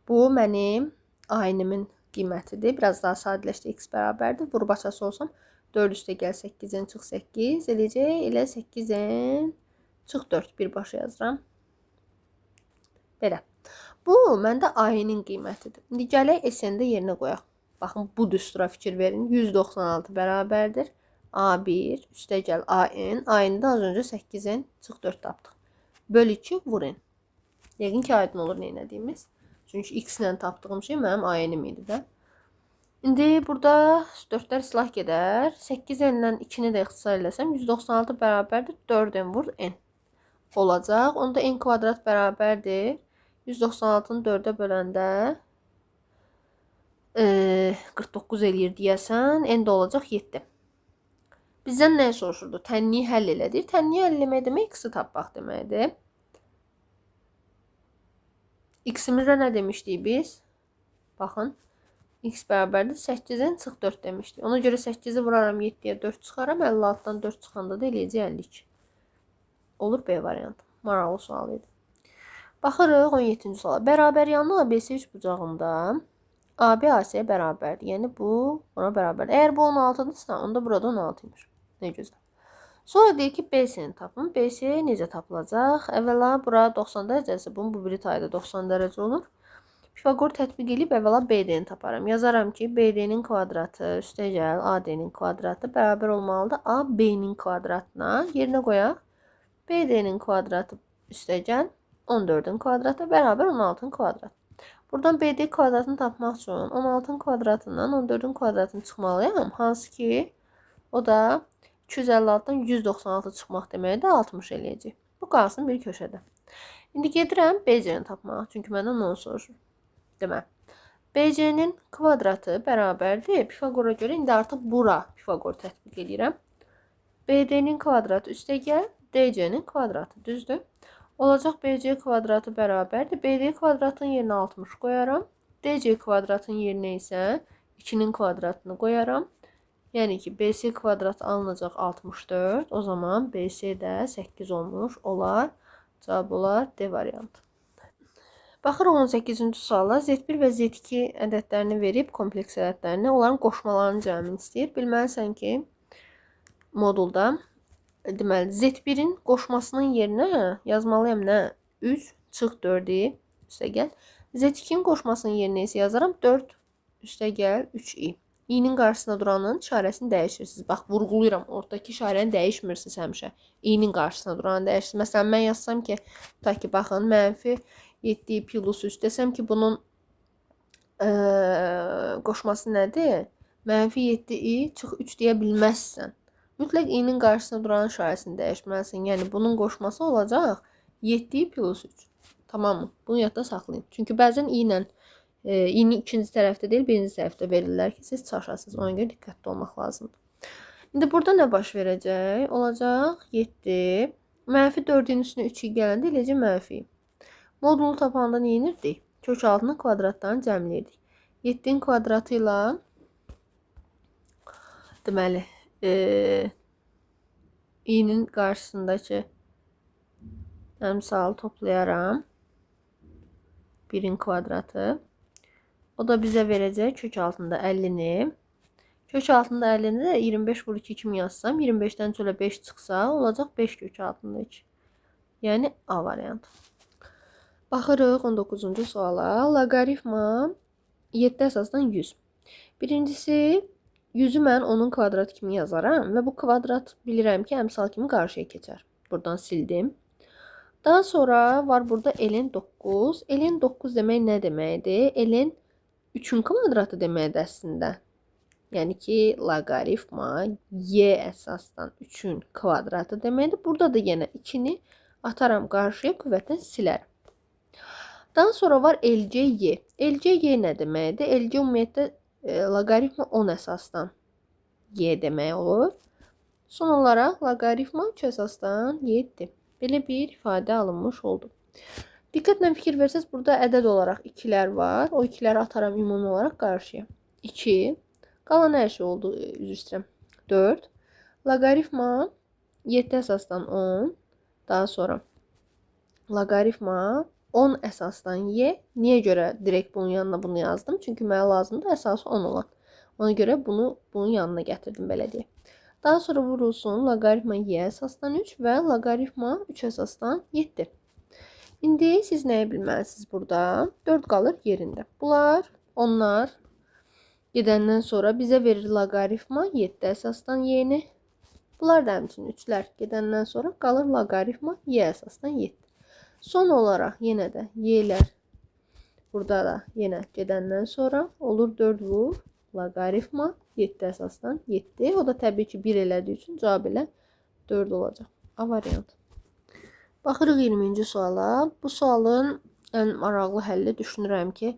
bu mənim A-nimin qiymətidir. Biraz daha sadələşdi, X bərabərdir. Vurub açası olsam 4 üstə gəl 8-in çıx 8 eləyəcək. Elə 8-in çıx 4 birbaşa yazıram. Belə. Bu məndə A-nin qiymətidir. İndi gələk S-ni də yerinə qoyaq. Baxın, bu düstura fikir verin. 196 bərabərdir. A1 üstə gəl AN. A-ni də az öncə 8-in çıx 4 tapdıq. Böl 2 vur N. Yəqin ki, aydın olur nə elədiyimiz. Çünki X ilə tapdığım şey mənim A-nim idi də. İndi burada 4-lər silah gedər. 8N-lə 2-ni də ixtisar eləsəm 196 bərabərdir 4N vur N olacaq. Onda N kvadrat bərabərdir. 196-nı 4-ə böləndə 49 eləyir deyəsən. N də olacaq 7. Bizdən nəyi soruşurdu? Tənliyi həll elədir. Tənliyi həll eləmək demək x-i tapmaq deməkdir. X-imizə nə demişdik biz? Baxın. X bərabərdir 8-in çıx 4 demişdik. Ona görə 8-i vuraram 7-yə 4 çıxaram. 56-dan 4 çıxanda da eləyəcək 52. Olur B variantı. Maraqlı sual idi. Baxırıq 17-ci suala. Bərabər yanlı ABC 3 bucağında AB AC-yə bərabərdir. Yəni bu buna bərabərdir. Əgər bu 16-dırsa, onda burada 16 imiş. Nə gözəl. Sonra deyir ki, BC-ni tapın. BC necə tapılacaq? Əvvəla bura 90 dərəcəsi, bunun bu biri tayı da 90 dərəcə olur. Pifaqor tətbiq edib əvvəla BD-ni taparam. Yazaram ki, BD-nin kvadratı üstəgəl AD-nin kvadratı bərabər olmalıdır AB-nin kvadratına. Yerinə qoyaq. BD-nin kvadratı üstəgəl 14-ün kvadratı bərabər 16-nın kvadratı. Buradan BD kvadratını tapmaq üçün 16-nın kvadratından 14-ün kvadratını çıxmalıyam. Hansı ki, o da 256-dan 196 çıxmaq deməkdir, 60 eləyəcək. Bu qalsın bir köşədə. İndi gedirəm BC-ni tapmağa. Çünki məndən onu soruşur. Demək, BC-nin kvadratı bərabərdir. Pifaqora görə indi artıq bura Pifaqor tətbiq edirəm. BD-nin kvadratı üstəgəl DC-nin kvadratı, düzdür? Olacaq BC kvadratı bərabərdir. BD kvadratının yerinə 60 qoyaram. DC kvadratının yerinə isə 2-nin kvadratını qoyaram. Yəni ki, BC kvadratı alınacaq 64. O zaman BC də 8 olmuş olar. Cavab olar D variantı. Baxırıq 18-ci suala. Z1 və Z2 ədədlərini verib, kompleks ədədlərini, onların qoşmalarının cəmini istəyir. Bilməlisən ki, modulda deməli, Z1-in qoşmasının yerinə yazmalıyam nə? 3 çıx 4-i üstəgəl. Z2-nin qoşmasının yerinə isə yazaram 4 üstəgəl 3i. İ-nin qarşısında duranın işarəsini dəyişirsiniz. Bax, vurğuluyuram, ortadakı işarəni dəyişmirsiniz həmişə. İ-nin qarşısında duranı dəyişirsiniz. Məsələn, mən yazsam ki, tutaq ki, baxın, mənfi 7 plus 3 desəm ki, bunun qoşması nədir? Mənfi 7i çıx 3 deyə bilməzsən. Mütləq i-nin qarşısında duran işarəsini dəyişməlisin. Yəni, bunun qoşması olacaq 7 plus 3. Tamam mı? Bunu yadda saxlayın. Çünki bəzən i ilə i-ni ikinci tərəfdə deyil, birinci tərəfdə verirlər ki, siz çaşasınız. Ona görə diqqətli olmaq lazımdır. İndi burada nə baş verəcək? Olacaq 7. Mənfi 4-ün üstünə 3 gələndə eləyəcək mənfi. Modulu tapanda nə edirdik? Kök altını kvadratlarını cəmləyirdik. 7-nin kvadratı ilə deməli, i-nin qarşısındakı əmsalı toplayaram. 1-in kvadratı. O da bizə verəcək kök altında 50-ni. Kök altında 50-ni də 25 vur 2 kimi yazsam, 25-dən çölə 5 çıxsa, olacaq 5 kök altında 2. Yəni A variantı. Baxırıq 19-cu suala. Loqaritma 7 əsasdan 100. Birincisi, 100-ü mən onun kvadratı kimi yazaram və bu kvadrat bilirəm ki, əmsal kimi qarşıya keçər. Buradan sildim. Daha sonra var burada ln 9. Ln 9 demək nə deməkdir? Ln 3-ün kvadratı deməkdir əslində. Yəni ki, loqaritma y əsasdan 3-ün kvadratı deməkdir. Burada da yenə 2-ni ataram qarşıya, qüvvətdən silərəm. Daha sonra var LCY. LCY nə deməkdir? LC ümumiyyətlə loqaritma 10 əsasdan y demək olur. Son olaraq loqaritma 3 əsasdan 7. Belə bir ifadə alınmış oldu. Diqqətlə fikir versəz, burada ədəd olaraq 2-lər var. O 2-ləri ataram ümumi olaraq qarşıya. 2. Qalan hər şey oldu, üzr istəyirəm. 4. Loqaritma 7 əsasdan 10. Daha sonra loqaritma 10 əsasdan y. Niyə görə direkt bunun yanına bunu yazdım? Çünki mənə lazımdır əsası 10 olan. Ona görə bunu bunun yanına gətirdim, belə deyək. Daha sonra vurulsun loqaritma y əsasdan 3 və loqaritma 3 əsasdan 7. İndi siz nəyi bilməlisiniz burada? 4 qalır yerində. Bunlar, onlar gedəndən sonra bizə verir loqaritma 7 əsasdan y-ni. Bunlar da həmçinin 3-lər gedəndən sonra qalır loqaritma y əsasdan 7. Son olaraq yenə də y-lər burada da yenə gedəndən sonra olur 4 vur loqaritma 7 əsasdan 7. O da təbii ki 1 elədiyi üçün cavab elə 4 olacaq. A variantı. Baxırıq 20-ci suala. Bu sualın ən maraqlı həlli düşünürəm ki,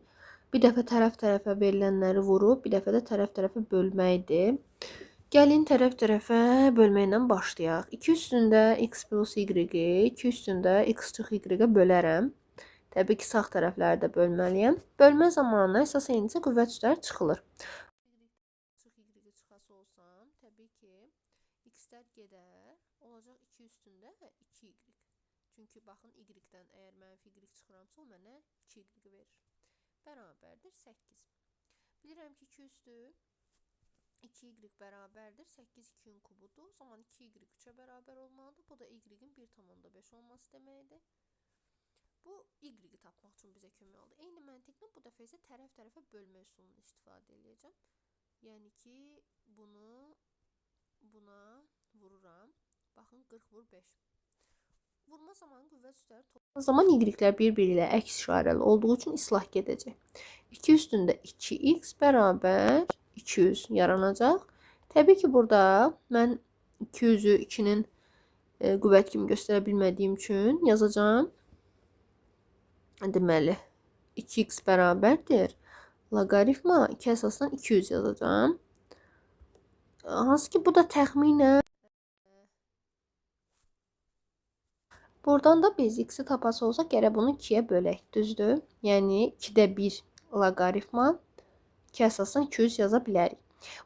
Bir dəfə tərəf-tərəfə verilənləri vurub, bir dəfə də tərəf-tərəfə bölməkdir. Gəlin tərəf-tərəfə bölməklə başlayaq. 2 üstündə x plus y-i, 2 üstündə x çıx y-ə bölərəm. Təbii ki, sağ tərəfləri də bölməliyəm. Bölmə zamanı əsas eynicə qüvvət üstləri çıxılır. Çıx y-i çıxası olsam, təbii ki, x-lər gedər, olacaq 2 üstündə 2y. Çünki baxın, y-dən əgər mənfi y çıxıramsa, o mənə 2y verir. Bərabərdir 8. Bilirəm ki, 2 üstü 2y bərabərdir 8 2-nin kubudur. O zaman 2y 3-ə bərabər olmalıdır. Bu da y-in 1,5 olması deməkdir. Bu y-i tapmaq üçün bizə kömək oldu. Eyni məntiqlə bu dəfə isə tərəf-tərəfə bölmə üsulunu istifadə edəcəm. Yəni ki, bunu buna vururam. Baxın, 40 vur 5. Vurma zamanı qüvvət üstləri toplandığı zaman y-lər bir-biri ilə əks işarəli olduğu üçün islah gedəcək. 2 üstündə 2x bərabər 200 yaranacaq. Təbii ki, burada mən 200-ü 2-nin qüvvət kimi göstərə bilmədiyim üçün yazacağam. Deməli, 2x bərabərdir. Loqaritma 2 əsasdan 200 yazacağam. Hansı ki, bu da təxminən. Buradan da biz x-i tapası olsaq, gərək bunu 2-yə bölək, düzdür? Yəni, 2-də 1 loqaritma 2 əsasdan 200 yaza bilərik.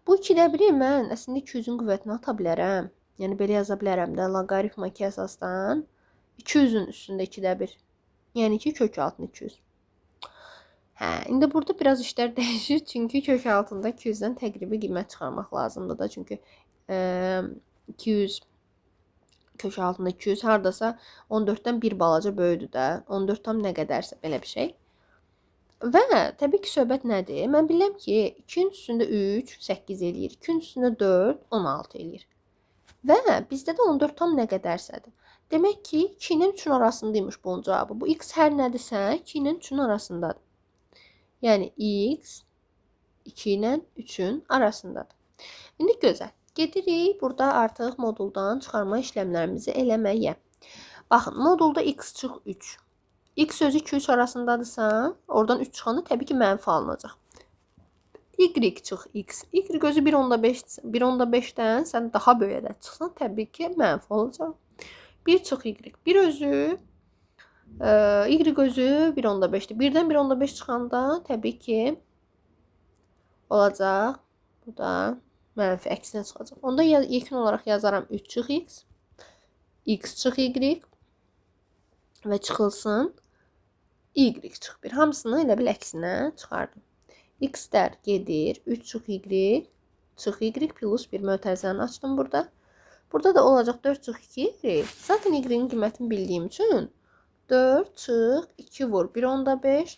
Bu 2-də 1-i mən əslində 200-ün qüvvətini ata bilərəm. Yəni, belə yaza bilərəm də, loqaritma 2 əsasdan 200-ün üstündə 2-də 1. Yəni ki, kök altında 200. Hə, indi burada biraz işlər dəyişir. Çünki kök altında 200-dən təqribi qiymət çıxarmaq lazımdır da. Çünki 200 kök altında 200 haradasa 14-dən bir balaca böyüdür də. 14 tam nə qədərsə belə bir şey. Və təbii ki, söhbət nədir? Mən bilirəm ki, 2-nin üstündə 3, 8 eləyir. 2-nin üstündə 4, 16 eləyir. Və bizdə də 14 tam nə qədərsədir. Demək ki, 2 ilə 3-ün arasındaymış bunun cavabı. Bu x hər nədirsə, 2 ilə 3-ün arasındadır. Yəni, x 2 ilə 3-ün arasındadır. İndi gözəl. Gedirik burada artıq moduldan çıxarma işləmlərimizi eləməyə. Baxın, modulda x çıx 3. X sözü 2-3 arasındadırsa, oradan 3 çıxanda təbii ki, mənfi alınacaq. Y çıx x. Y özü 1,5-dən sən daha böyük ədəd çıxsan, təbii ki, mənfi olacaq. 1 çıx y. 1 özü, y özü 1,5-dir. 1-dən 1,5 çıxanda təbii ki, olacaq. Bu da mənfi əksinə çıxacaq. Onda yekun olaraq yazaram 3 çıx x, x çıx y və çıxılsın y çıx 1. Hamısını elə bil əksinə çıxardım. X-lər gedir. 3 çıx y, çıx y plus 1 mötərizəni açdım burada. Burada da olacaq 4 çıx 2 y. Zaten y-in qiymətini bildiyim üçün 4 çıx 2 vur 1,5.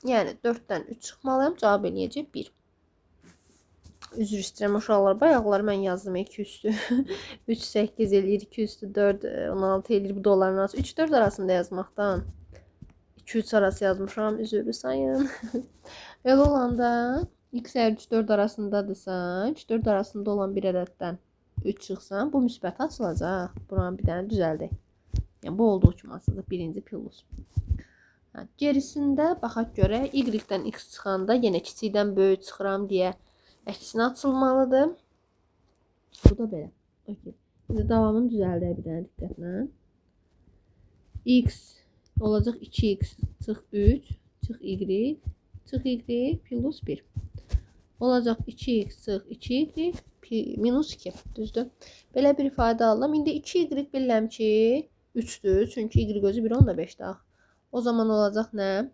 Yəni 4-dən 3 çıxmalıyam. Cavab eləyəcək 1. Üzr istəyirəm uşaqlar. Bayaqlar mən yazdım 2 üstü 3, 8 eləyir, 2 üstü 4, 16 eləyir. Bu da onların arası. 3, 4 arasında yazmaqdan 2, 3 arası yazmışam. Üzürlü sayın. Elə olanda x əgər 3, 4 arasındadırsa, 3, 4 arasında olan bir ədəddən 3 çıxsa, bu müsbət açılacaq. Buranı bir dənə düzəldək. Yəni, bu olduğu kimi açılacaq. Birinci plus. Hə, gerisində baxaq görək. Y-dən x çıxanda yenə kiçikdən böyük çıxıram deyə əksinə açılmalıdır. Bu da belə. Okay. İndi davamını düzəldək bir dənə diqqətlə. X olacaq 2x çıx 3, çıx y, çıx y plus 1. Olacaq 2x çıx 2y minus 2. Düzdür? Belə bir ifadə aldım. İndi 2y bilirəm ki 3-dür. Çünki y özü 1,5-dir axı. O zaman olacaq nə?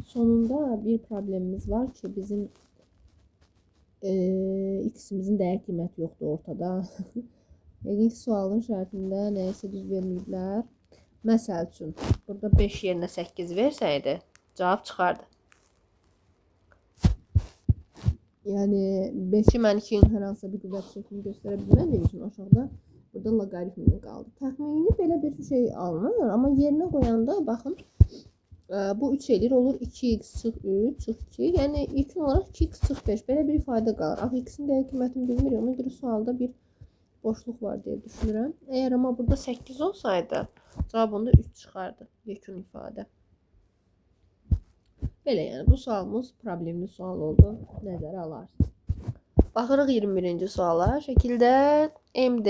Sonunda bir problemimiz var ki, bizim x-imizin dəyər qiyməti yoxdur ortada. Yəqin ki, sualın şərtində nəyəsə düz verməyiblər. Məsəl üçün, burada 5 yerinə 8 versəydi, cavab çıxardı. Yəni, 5-i mən 2-nin hər hansısa bir qüvvət şəklini göstərə bilmədiyim üçün aşağıda burada loqaritmini qaldı. Təxmini belə bir şey alınır, amma yerinə qoyanda, baxın, bu 3 eləyir, olur 2x çıx 3, çıx 2. Yəni, ilkin olaraq 2x çıx 5. Belə bir ifadə qalır. Axı, x-in dəyər qiymətini bilmirik. Ona görə sualda bir Boşluq var deyə düşünürəm. Əgər amma burada 8 olsaydı, cavab onda 3 çıxardı. Yekun ifadə. Belə yəni, bu sualımız problemli sual oldu. Nəzərə alarsınız. Baxırıq 21-ci suala. Şəkildə MD,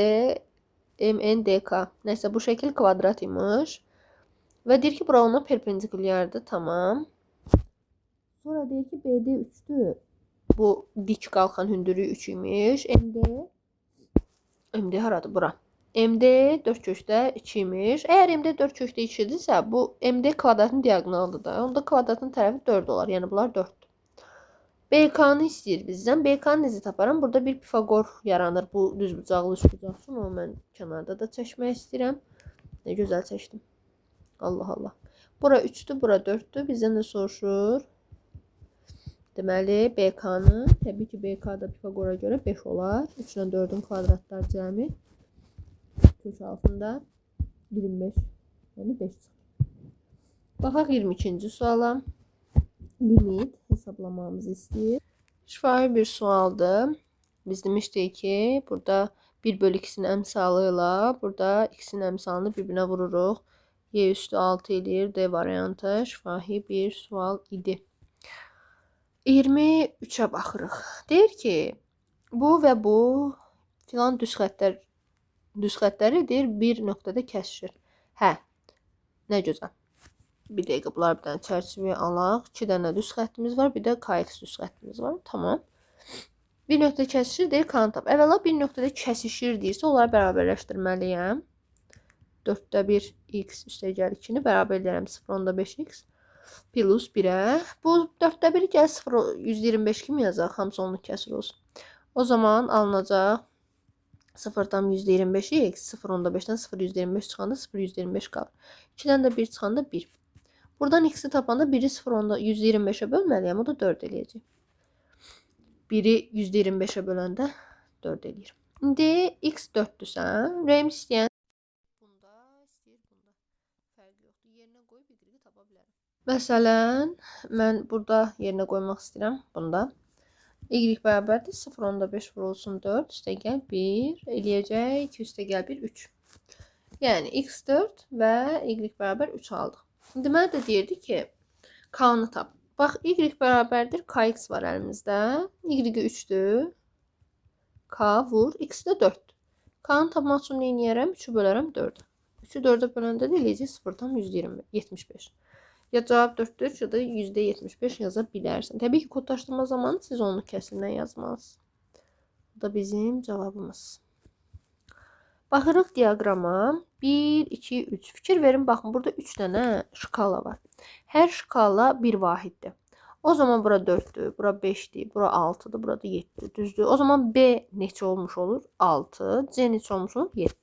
MNDK. Nəysə, bu şəkil kvadrat imiş. Və deyir ki, bura ona perpendikulyardır. Tamam. Sonra deyir ki, BD 3-dür. Bu dik qalxan hündürlüyü 3 imiş. MD haradır? Bura. MD 4 kökdə 2 imiş. Əgər MD 4 kökdə 2 idisə, bu MD kvadratın diaqonalıdır da. Onda kvadratın tərəfi 4 olar. Yəni, bunlar 4-dür. BK-nı istəyir bizdən. BK-nı necə taparam? Burada bir pifaqor yaranır. Bu düzbucaqlı üçbucaq üçün. Onu mən kənarda da çəkmək istəyirəm. Nə gözəl çəkdim. Allah Allah. Bura 3-dür, bura 4-dür. Bizdən də soruşur. Deməli, BK-nı, təbii ki, BK da Pifaqora görə 5 olar. 3 ilə 4-ün kvadratlar cəmi kök altında 25, yəni 5 çıxır. Baxaq 22-ci suala. Limit hesablamamızı istəyir. Şifahi bir sualdır. Biz demişdik ki, burada 1 bölü 2-sinin əmsalı ilə burada x-in əmsalını bir-birinə vururuq. Y üstü 6 eləyir. D variantı şifahi bir sual idi. 23-ə baxırıq. Deyir ki, bu və bu filan düz xəttləri deyir, bir nöqtədə kəsişir. Hə, nə gözəl. Bir dəqiqə bunlar bir dənə çərçivəyə alaq. 2 dənə düz xəttimiz var, bir də KX düz xəttimiz var. Tamam. Bir nöqtədə kəsişir, deyir, K-nı tap. Əvvəla bir nöqtədə kəsişir deyirsə, onları bərabərləşdirməliyəm. 4-də 1 x üstə gəl 2-ni bərabər eləyərəm 0,5x. Plus 1-ə. Bu 4-də 1 gəl 0,125 kimi yazaq. Hamısı onluq kəsir olsun. O zaman alınacaq 0,125x 0,5-dən 0,125 çıxanda 0,125 qalır. 2-dən də 1 çıxanda 1. Buradan x-i tapanda 1-i 0,125-ə bölməliyəm. O da 4 eləyəcək. 1-i 125-ə böləndə 4 eləyir. İndi x 4-dürsə, rəyim istəyən bunda, istəyir bunda. Fərqi yoxdur. Yerinə qoyub y-i tapa bilərəm. Məsələn, mən burada yerinə qoymaq istəyirəm bunda. Y bərabərdir 0,5 vurulsun 4, üstəgəl 1 eləyəcək, 2 üstəgəl 1, 3. Yəni, x 4 və y bərabər 3 aldıq. İndi mənə də deyirdi ki, k-nı tap. Bax, y bərabərdir, kx var əlimizdə. Y 3-dür. K vur, x də 4-dür. K-nı tapmaq üçün nə eləyərəm? 3-ü bölərəm 4-ə. 3-ü 4-ə böləndə də eləyəcək 0,75. Ya cavab 4-dür, ya da %75 yaza bilərsən. Təbii ki, kodlaşdırma zamanı siz onluq kəsirindən yazmalısınız. Bu da bizim cavabımız. Baxırıq diaqrama. 1, 2, 3. Fikir verin, baxın, burada 3 dənə şkala var. Hər şkala bir vahiddir. O zaman bura 4-dür, bura 5-dir, bura 6-dır, bura da 7-dir. Düzdür. O zaman B neçə olmuş olur? 6. C neçə olmuş olur? 7.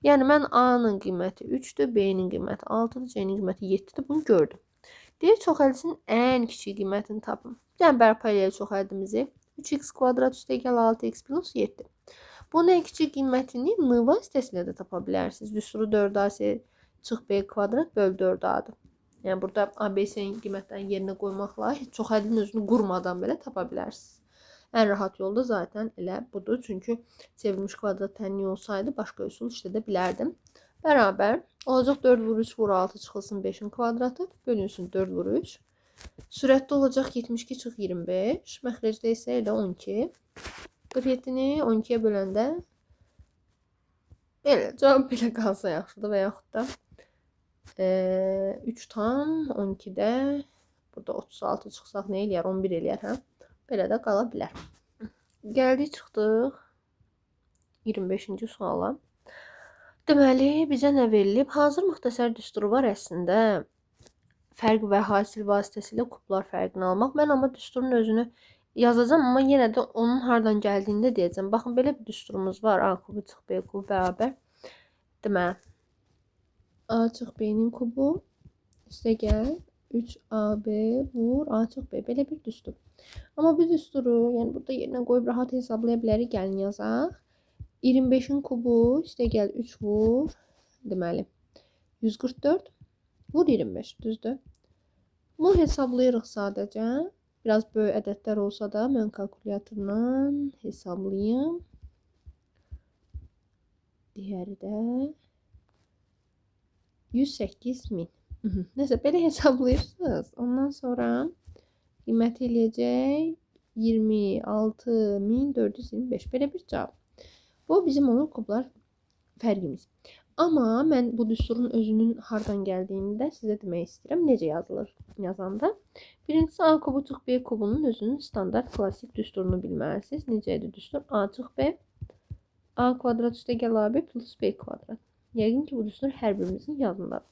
Yəni, mən A-nın qiyməti 3-dür, B-nin qiyməti 6-dır, C-nin qiyməti 7-dir. Bunu gördüm. Deyir, çox həddisinin ən kiçik qiymətini tapın. Yəni, bərpa eləyək çox həddimizi. 3x kvadrat üstə gəl 6x plus 7. Bunun ən kiçik qiymətini N vasitəsilə də tapa bilərsiniz. Düsturu 4AC çıx B kvadrat böl 4A-dır. Yəni, burada A, B, C-nin qiymətlərini yerinə qoymaqla çox həddin özünü qurmadan belə tapa bilərsiniz. Ən rahat yolda zaten elə budur. Çünki çevrilmiş kvadrat tənliyi olsaydı başqa üsul işlədə bilərdim. Bərabər olacaq 4 vur 3 vur 6 çıxılsın 5-in kvadratı. Bölünsün 4 vur 3. Sürətdə olacaq 72 çıx 25. Məxrəcdə isə elə 12. 47-ni 12-yə böləndə elə cavab belə qalsa yaxşıdır və yaxud da 3 tam 12-də burada 36 çıxsaq nə eləyər? 11 eləyər, hə? Belə də qala bilər. Gəldik, çıxdıq 25-ci suala. Deməli, bizə nə verilib? Hazır müxtəsər düsturu var əslində. Fərq və hasil vasitəsilə kublar fərqini almaq. Mən amma düsturun özünü yazacağam, amma yenə də onun hardan gəldiyini də deyəcəm. Baxın, belə bir düsturumuz var. A kubu çıx B kubu bərabər. Deməli, A çıx B-nin kubu üstəgəl 3AB vur A çıx B. Belə bir düstur. Amma bu düsturu, yəni burada yerinə qoyub rahat hesablaya bilərik. Gəlin yazaq. 25-in kubu üstəgəl 3 vur. Deməli, 144 vur 25, düzdür? Bunu hesablayırıq sadəcə. Biraz böyük ədədlər olsa da mən kalkulyatorla hesablayım. Digəri də 108 min. Nəsə, belə hesablayırsınız. Ondan sonra qiyməti eləyəcək 26.425. Belə bir cavab. Bu bizim olur kublar fərqimiz. Amma mən bu düsturun özünün hardan gəldiyini də sizə demək istəyirəm. Necə yazılır yazanda? Birincisi A kubu çıx B kubunun özünün standart klassik düsturunu bilməlisiniz. Necə idi düstur? A çıx B, A kvadrat üstə gəl AB plus B kvadrat. Yəqin ki, bu düstur hər birimizin yadındadır.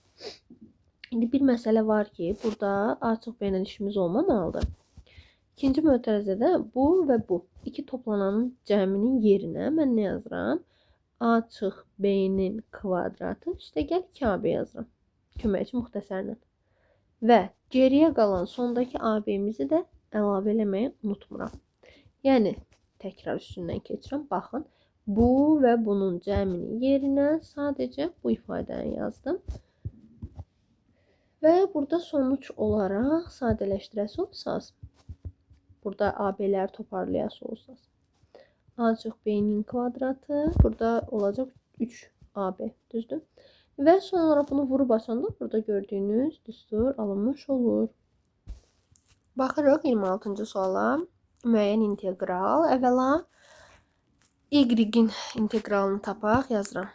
İndi bir məsələ var ki, burada A çıx B ilə işimiz olmamalıdır. İkinci mötərizədə bu və bu iki toplananın cəminin yerinə mən nə yazıram? A çıx B-nin kvadratı üstə gəl 2AB yazıram. Köməkçi müxtəsərlə. Və geriyə qalan sondakı AB-mizi də əlavə eləməyi unutmuram. Yəni, təkrar üstündən keçirəm. Baxın, bu və bunun cəminin yerinə sadəcə bu ifadəni yazdım. Və burada sonuç olaraq sadələşdirəsi olsaz, burada AB-ləri toparlayası olsaz, A çıx B-nin kvadratı, burada olacaq 3AB, düzdür? Və son olaraq bunu vurub açanda burada gördüyünüz düstur alınmış olur. Baxırıq 26-cı suala. Müəyyən integral. Əvvəla y-in inteqralını tapaq, yazıram.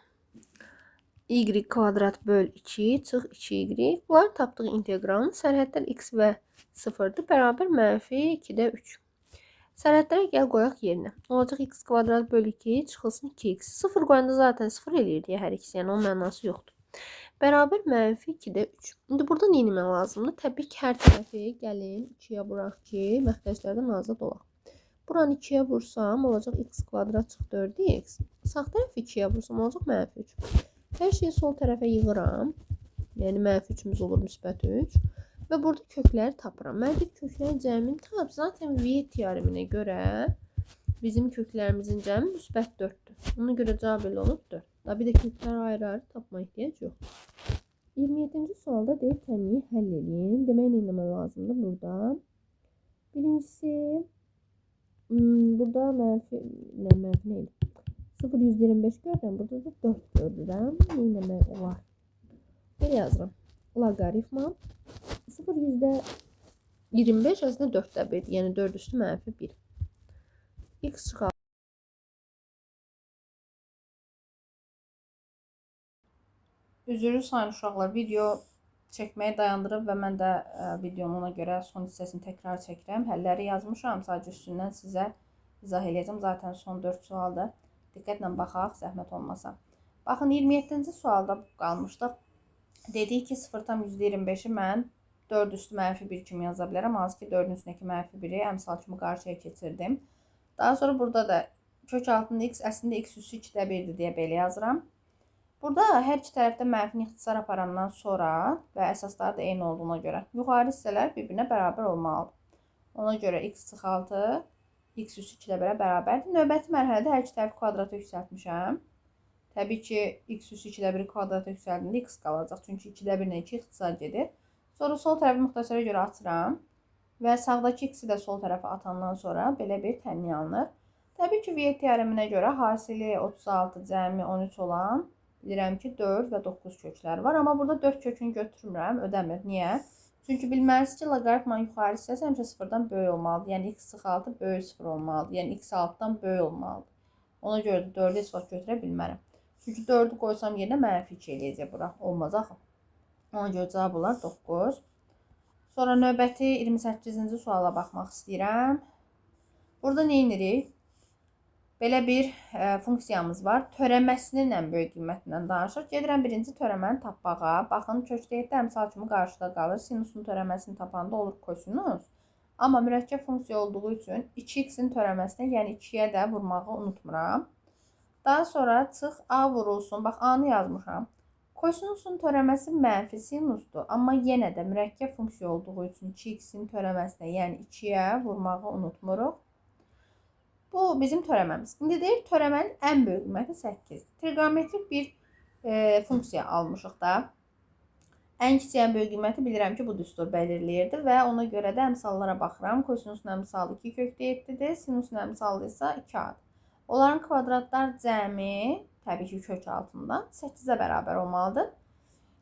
Y kvadrat böl 2 çıx 2y. Bunların tapdığı inteqralın sərhədlər x və 0-dır, bərabər mənfi 2-də 3. Sərhədlərə gəl qoyaq yerinə. Olacaq x kvadrat böl 2 çıxılsın 2x. 0 qoyanda zaten 0 eləyir deyə hər ikisi, yəni onun mənası yoxdur. Bərabər mənfi 2-də 3. İndi burada nə etmək lazımdır? Təbii ki, hər tərəfi gəlin 2-yə vuraq ki, məxrəclərdən azad olaq. Buranı 2-yə vursam, olacaq x kvadrat çıx 4x. Sağ tərəfi 2-yə vursam, olacaq mənfi 3. Hər şeyi sol tərəfə yığıram. Yəni, mənfi 3-ümüz olur müsbət 3. Və burada kökləri tapıram. Mən bir köklərin cəmini tap. Zaten Viet teoreminə görə bizim köklərimizin cəmi müsbət 4-dür. Ona görə cavab elə olur 4. Daha bir də kökləri ayrı-ayrı tapma ehtiyac yoxdur. 27-ci sualda deyir tənliyi həll eləyin. Demək, nə etmək lazımdır burada? Birincisi, burada mənfi, nə, mənfi nə idi? 0,125 görürəm. Burada da 4 görürəm. Nə etmək olar? Belə yazıram. Loqaritma 0,25 əslində 4-də 1-dir. Yəni 4 üstü mənfi 1. X çıxar. Üzürlü sayın uşaqlar, video çəkməyi dayandırıb və mən də videonun ona görə son hissəsini təkrar çəkirəm. Həlləri yazmışam, sadəcə üstündən sizə izah eləyəcəm. Zaten son 4 sualdır. Diqqətlə baxaq, zəhmət olmasa. Baxın, 27-ci sualda qalmışdıq. Dedik ki, 0,25-i mən 4 üstü mənfi 1 kimi yaza bilərəm. Hansı ki, 4-ün üstündəki mənfi 1-i əmsal kimi qarşıya keçirdim. Daha sonra burada da kök altında x, əslində x üstü 2-də 1-dir deyə belə yazıram. Burada hər iki tərəfdə mənfini ixtisar aparandan sonra və əsasları da eyni olduğuna görə yuxarı hissələr bir-birinə bərabər olmalıdır. Ona görə x çıx 6, x üstü 2-də 1-ə bərabərdir. Növbəti mərhələdə hər iki tərəfi kvadrata yüksəltmişəm. Təbii ki, x üstü 2-də 1-i kvadrata yüksəldiyində x qalacaq. Çünki 2-də 1 ilə 2 ixtisar gedir. Sonra sol tərəfi müxtəsərə görə atıram və sağdakı x-i də sol tərəfə atandan sonra belə bir tənlik alınır. Təbii ki, Viet teoreminə görə hasili 36 cəmi 13 olan bilirəm ki, 4 və 9 köklər var. Amma burada 4 kökünü götürmürəm, ödəmir. Niyə? Çünki bilməlisiniz ki, loqaritmanın yuxarı hissəsi həmişə sıfırdan böyük olmalıdır. Yəni, x çıx 6 böyük 0 olmalıdır. Yəni, x 6-dan böyük olmalıdır. Ona görə də 4-ü heç vaxt götürə bilmərəm. Çünki 4-ü qoysam yerinə mənfi 2 eləyəcək bura. Olmaz axı. Ona görə cavab olar 9. Sonra növbəti 28-ci suala baxmaq istəyirəm. Burada nə edirik? Belə bir funksiyamız var. Törəməsinin ən böyük qiymətindən danışır. Gedirəm birinci törəməni tapmağa. Baxın, kökdə 7 əmsal kimi qarşıda qalır. Sinusun törəməsini tapanda olur kosinus. Amma mürəkkəb funksiya olduğu üçün 2x-in törəməsinə, yəni 2-yə də vurmağı unutmuram. Daha sonra çıx A vurulsun. Bax, A-nı yazmışam. Kosinusun törəməsi mənfi sinusdur. Amma yenə də mürəkkəb funksiya olduğu üçün 2x-in törəməsinə, yəni 2-yə vurmağı unutmuruq. Bu bizim törəməmiz. İndi deyir, törəmənin ən böyük qiyməti 8-dir. Trigonometrik bir funksiya almışıq da. Ən kiçik, ən böyük qiyməti bilirəm ki, bu düstur belirləyirdi və ona görə də əmsallara baxıram. Kosinusun əmsalı 2 kökdə 7-dir, sinusun əmsalı isə 2A-dır. Onların kvadratlar cəmi Təbii ki, kök altında 8-ə bərabər olmalıdır.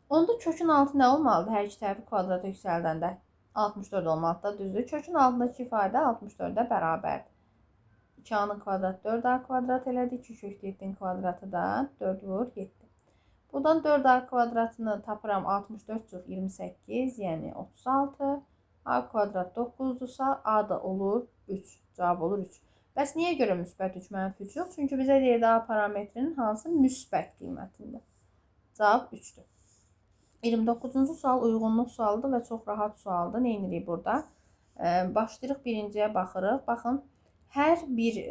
Onda kökün altı nə olmalıdır? Hər iki tərəfi kvadrata yüksəldəndə 64 olmalıdır. Düzdür. Kökün altındakı ifadə 64-ə bərabərdir. 2A-nın kvadratı 4A kvadrat elədi. 2 kök 7-nin kvadratı da 4 vur 7. Buradan 4A kvadratını tapıram 64 çıx 28, yəni 36. A kvadrat 9-dursa, A da olur 3. Cavab olur 3. Bəs niyə görə müsbət 3, mənfi 3 yox? Çünki bizə deyirdi A parametrinin hansı müsbət qiymətində. Cavab 3-dür. 29-cu sual uyğunluq sualıdır və çox rahat sualdır. Nə edirik burada? Başlayırıq, birinciyə baxırıq. Baxın, hər bir,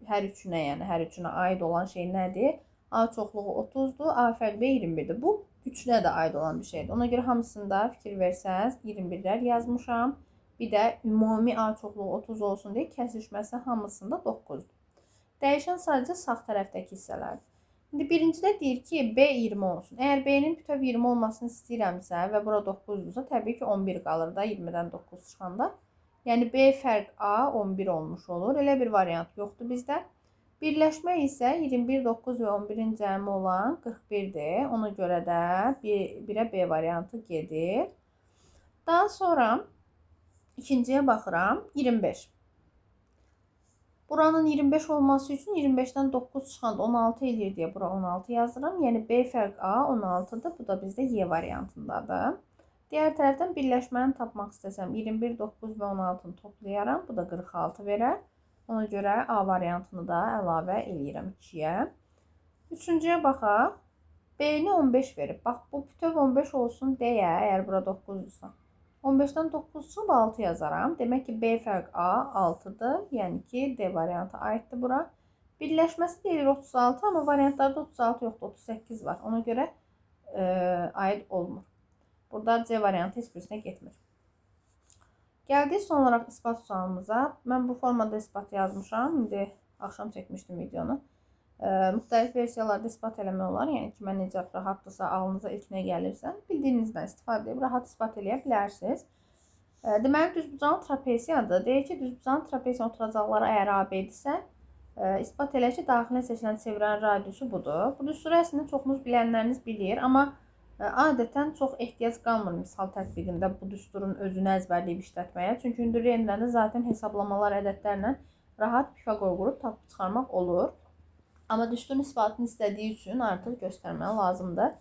hər üçünə, yəni hər üçünə aid olan şey nədir? A çoxluğu 30-dur, A fərq B 21-dir. Bu, üçünə də aid olan bir şeydir. Ona görə hamısında fikir versəniz 21-lər yazmışam. Bir də ümumi A çoxluğu 30 olsun deyə kəsişməsi hamısında 9-dur. Dəyişən sadəcə sağ tərəfdəki hissələrdir. İndi birincidə deyir ki, B 20 olsun. Əgər B-nin bütöv 20 olmasını istəyirəmsə və bura 9-dursa, təbii ki, 11 qalır da 20-dən 9 çıxanda. Yəni, B fərq A 11 olmuş olur. Elə bir variant yoxdur bizdə. Birləşmə isə 21, 9 və 11-in cəmi olan 41-dir. Ona görə də 1-ə B variantı gedir. Daha sonra ikinciyə baxıram. 25. Buranın 25 olması üçün 25-dən 9 çıxanda 16 eləyir deyə bura 16 yazıram. Yəni B fərq A 16-dır. Bu da bizdə Y variantındadır. Digər tərəfdən birləşməni tapmaq istəsəm 21, 9 və 16-nı toplayaram. Bu da 46 verər. Ona görə A variantını da əlavə eləyirəm 2-yə. Üçüncüyə baxaq. B-ni 15 verib. Bax, bu bütöv 15 olsun deyə, əgər bura 9-dursa. 15-dən 9 çıxıb 6 yazaram. Demək ki, B fərq A 6-dır. Yəni ki, D variantı aiddir bura. Birləşməsi deyilir 36, amma variantlarda 36 yoxdur, 38 var. Ona görə aid olmur. Burada C variantı heç birisinə getmir. Gəldik son olaraq isbat sualımıza. Mən bu formada isbat yazmışam. İndi axşam çəkmişdim videonu. Müxtəlif versiyalarda isbat eləmək olar. Yəni ki, mən necə rahatdırsa, ağlınıza ilk nə gəlirsə, bildiyinizdən istifadə edib rahat isbat eləyə bilərsiniz. Deməli, düzbucaqlı trapesiyadır. Deyir ki, düzbucaqlı trapesiyanın oturacaqları əgər AB-dirsə, isbat elə ki, daxilinə seçilən çevrənin radiusu budur. Bu düsturu əslində çoxunuz bilənləriniz bilir, amma adətən çox ehtiyac qalmır misal tətbiqində bu düsturun özünü əzbərləyib işlətməyə. Çünki hündürlük endirəndə zaten hesablamalar ədədlərlə rahat Pifaqor qurub tapıb çıxarmaq olur. Amma düsturun isbatını istədiyi üçün artıq göstərmək lazımdır.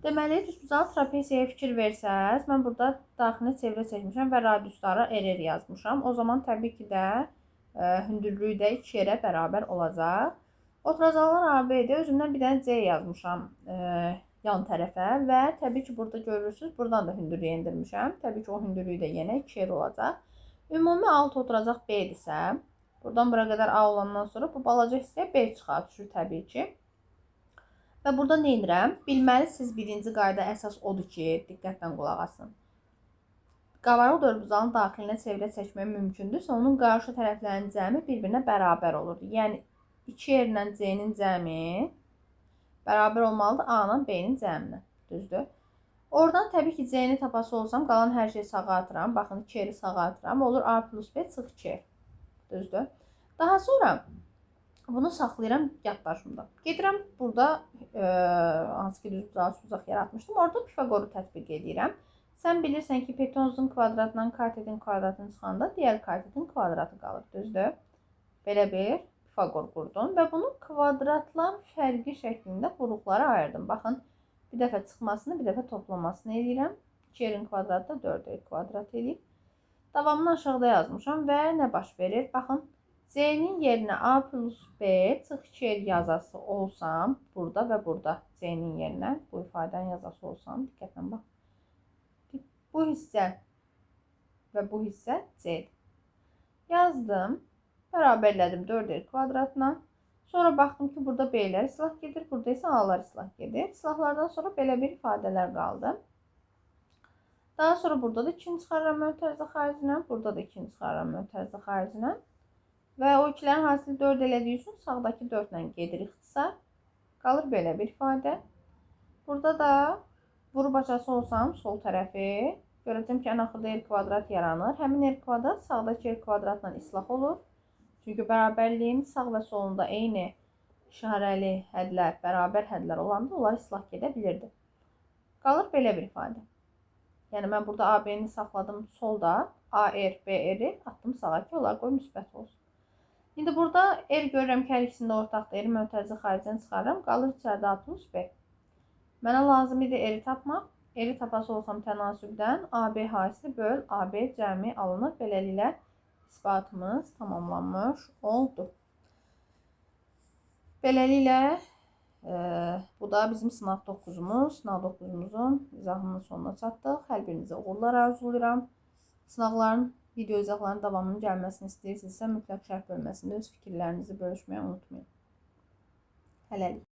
Deməli, düzbucaqlı trapesiyaya fikir versəz, mən burada daxilinə çevrə çəkmişəm və radiuslara RR yazmışam. O zaman təbii ki də hündürlüyü də 2 yerə bərabər olacaq. Oturacaqlar AB-dir. Özümdən bir dənə C yazmışam yan tərəfə və təbii ki, burada görürsünüz, buradan da hündürlüyü endirmişəm. Təbii ki, o hündürlüyü də yenə 2 yer olacaq. Ümumi alt oturacaq B-dirsə, buradan bura qədər A olandan sonra bu balaca hissəyə B çıxar, düşür təbii ki. Və burada nə edirəm? Bilməlisiniz, birinci qayda əsas odur ki, diqqətlə qulaq asın. Qabarıq dördbucağın daxilinə çevrə çəkmək mümkündürsə, onun qarşı tərəflərinin cəmi bir-birinə bərabər olurdu. Yəni, 2 yerlə C-nin cəmi bərabər olmalıdır A-la B-nin cəminə. Düzdür? Oradan təbii ki, C-ni tapası olsam, qalan hər şeyi sağa atıram. Baxın, 2 yeri sağa atıram. Olur A plus B çıx 2. Düzdür? Daha sonra bunu saxlayıram yaddaşımda. Gedirəm burada, hansı ki düzbucaqlı üçbucaq yaratmışdım. Orada Pifaqoru tətbiq edirəm. Sən bilirsən ki, hipotenuzun kvadratından katetin kvadratını çıxanda digər katetin kvadratı qalır. Düzdür? Belə bir Pifaqor qurdum və bunu kvadratlar fərqi şəklində buruqlara ayırdım. Baxın, bir dəfə çıxmasını, bir dəfə toplamasını edirəm. 2 yerin kvadratı da 4 yer kvadrat eləyib. Davamını aşağıda yazmışam və nə baş verir? Baxın, C-nin yerinə A plus B çıx 2 yer yazası olsam, burada və burada C-nin yerinə bu ifadənin yazası olsam, diqqətlə bax. Bu hissə və bu hissə C-dir. Yazdım. Bərabərlədim 4 yer kvadratına. Sonra baxdım ki, burada B-lər islah gedir, burada isə A-lar islah gedir. İslahlardan sonra belə bir ifadələr qaldı. Daha sonra burada da 2-ni çıxarıram mötərizə xaricinə, burada da 2-ni çıxarıram mötərizə xaricinə. Və o ikilərin hasili 4 elədiyi üçün sağdakı 4 ilə gedir ixtisar. Qalır belə bir ifadə. Burada da vurub açası olsam sol tərəfi, görəcəm ki, ən axırda R kvadrat yaranır. Həmin R kvadrat sağdakı R kvadratla islah olur. Çünki bərabərliyin sağ və solunda eyni işarəli hədlər, bərabər hədlər olanda onlar islah gedə bilirdi. Qalır belə bir ifadə. Yəni, mən burada AB-ni saxladım solda, AR, BR-i atdım sağa ki, onlar qoy müsbət olsun. İndi burada R görürəm ki, hər ikisində ortaqdır. R-i mötərizə xaricdən çıxarıram. Qalır içəridə A plus B. Mənə lazım idi R-i tapmaq. R-i tapası olsam tənasübdən AB hasili böl AB cəmi alınır. Beləliklə, isbatımız tamamlanmış oldu. Beləliklə, bu da bizim sınaq 9-umuz. Sınaq 9-umuzun izahının sonuna çatdıq. Hər birinizə uğurlar arzulayıram. Sınaqların, video izahlarının davamının gəlməsini istəyirsinizsə, mütləq şərh bölməsində öz fikirlərinizi bölüşməyi unutmayın. Hələlik.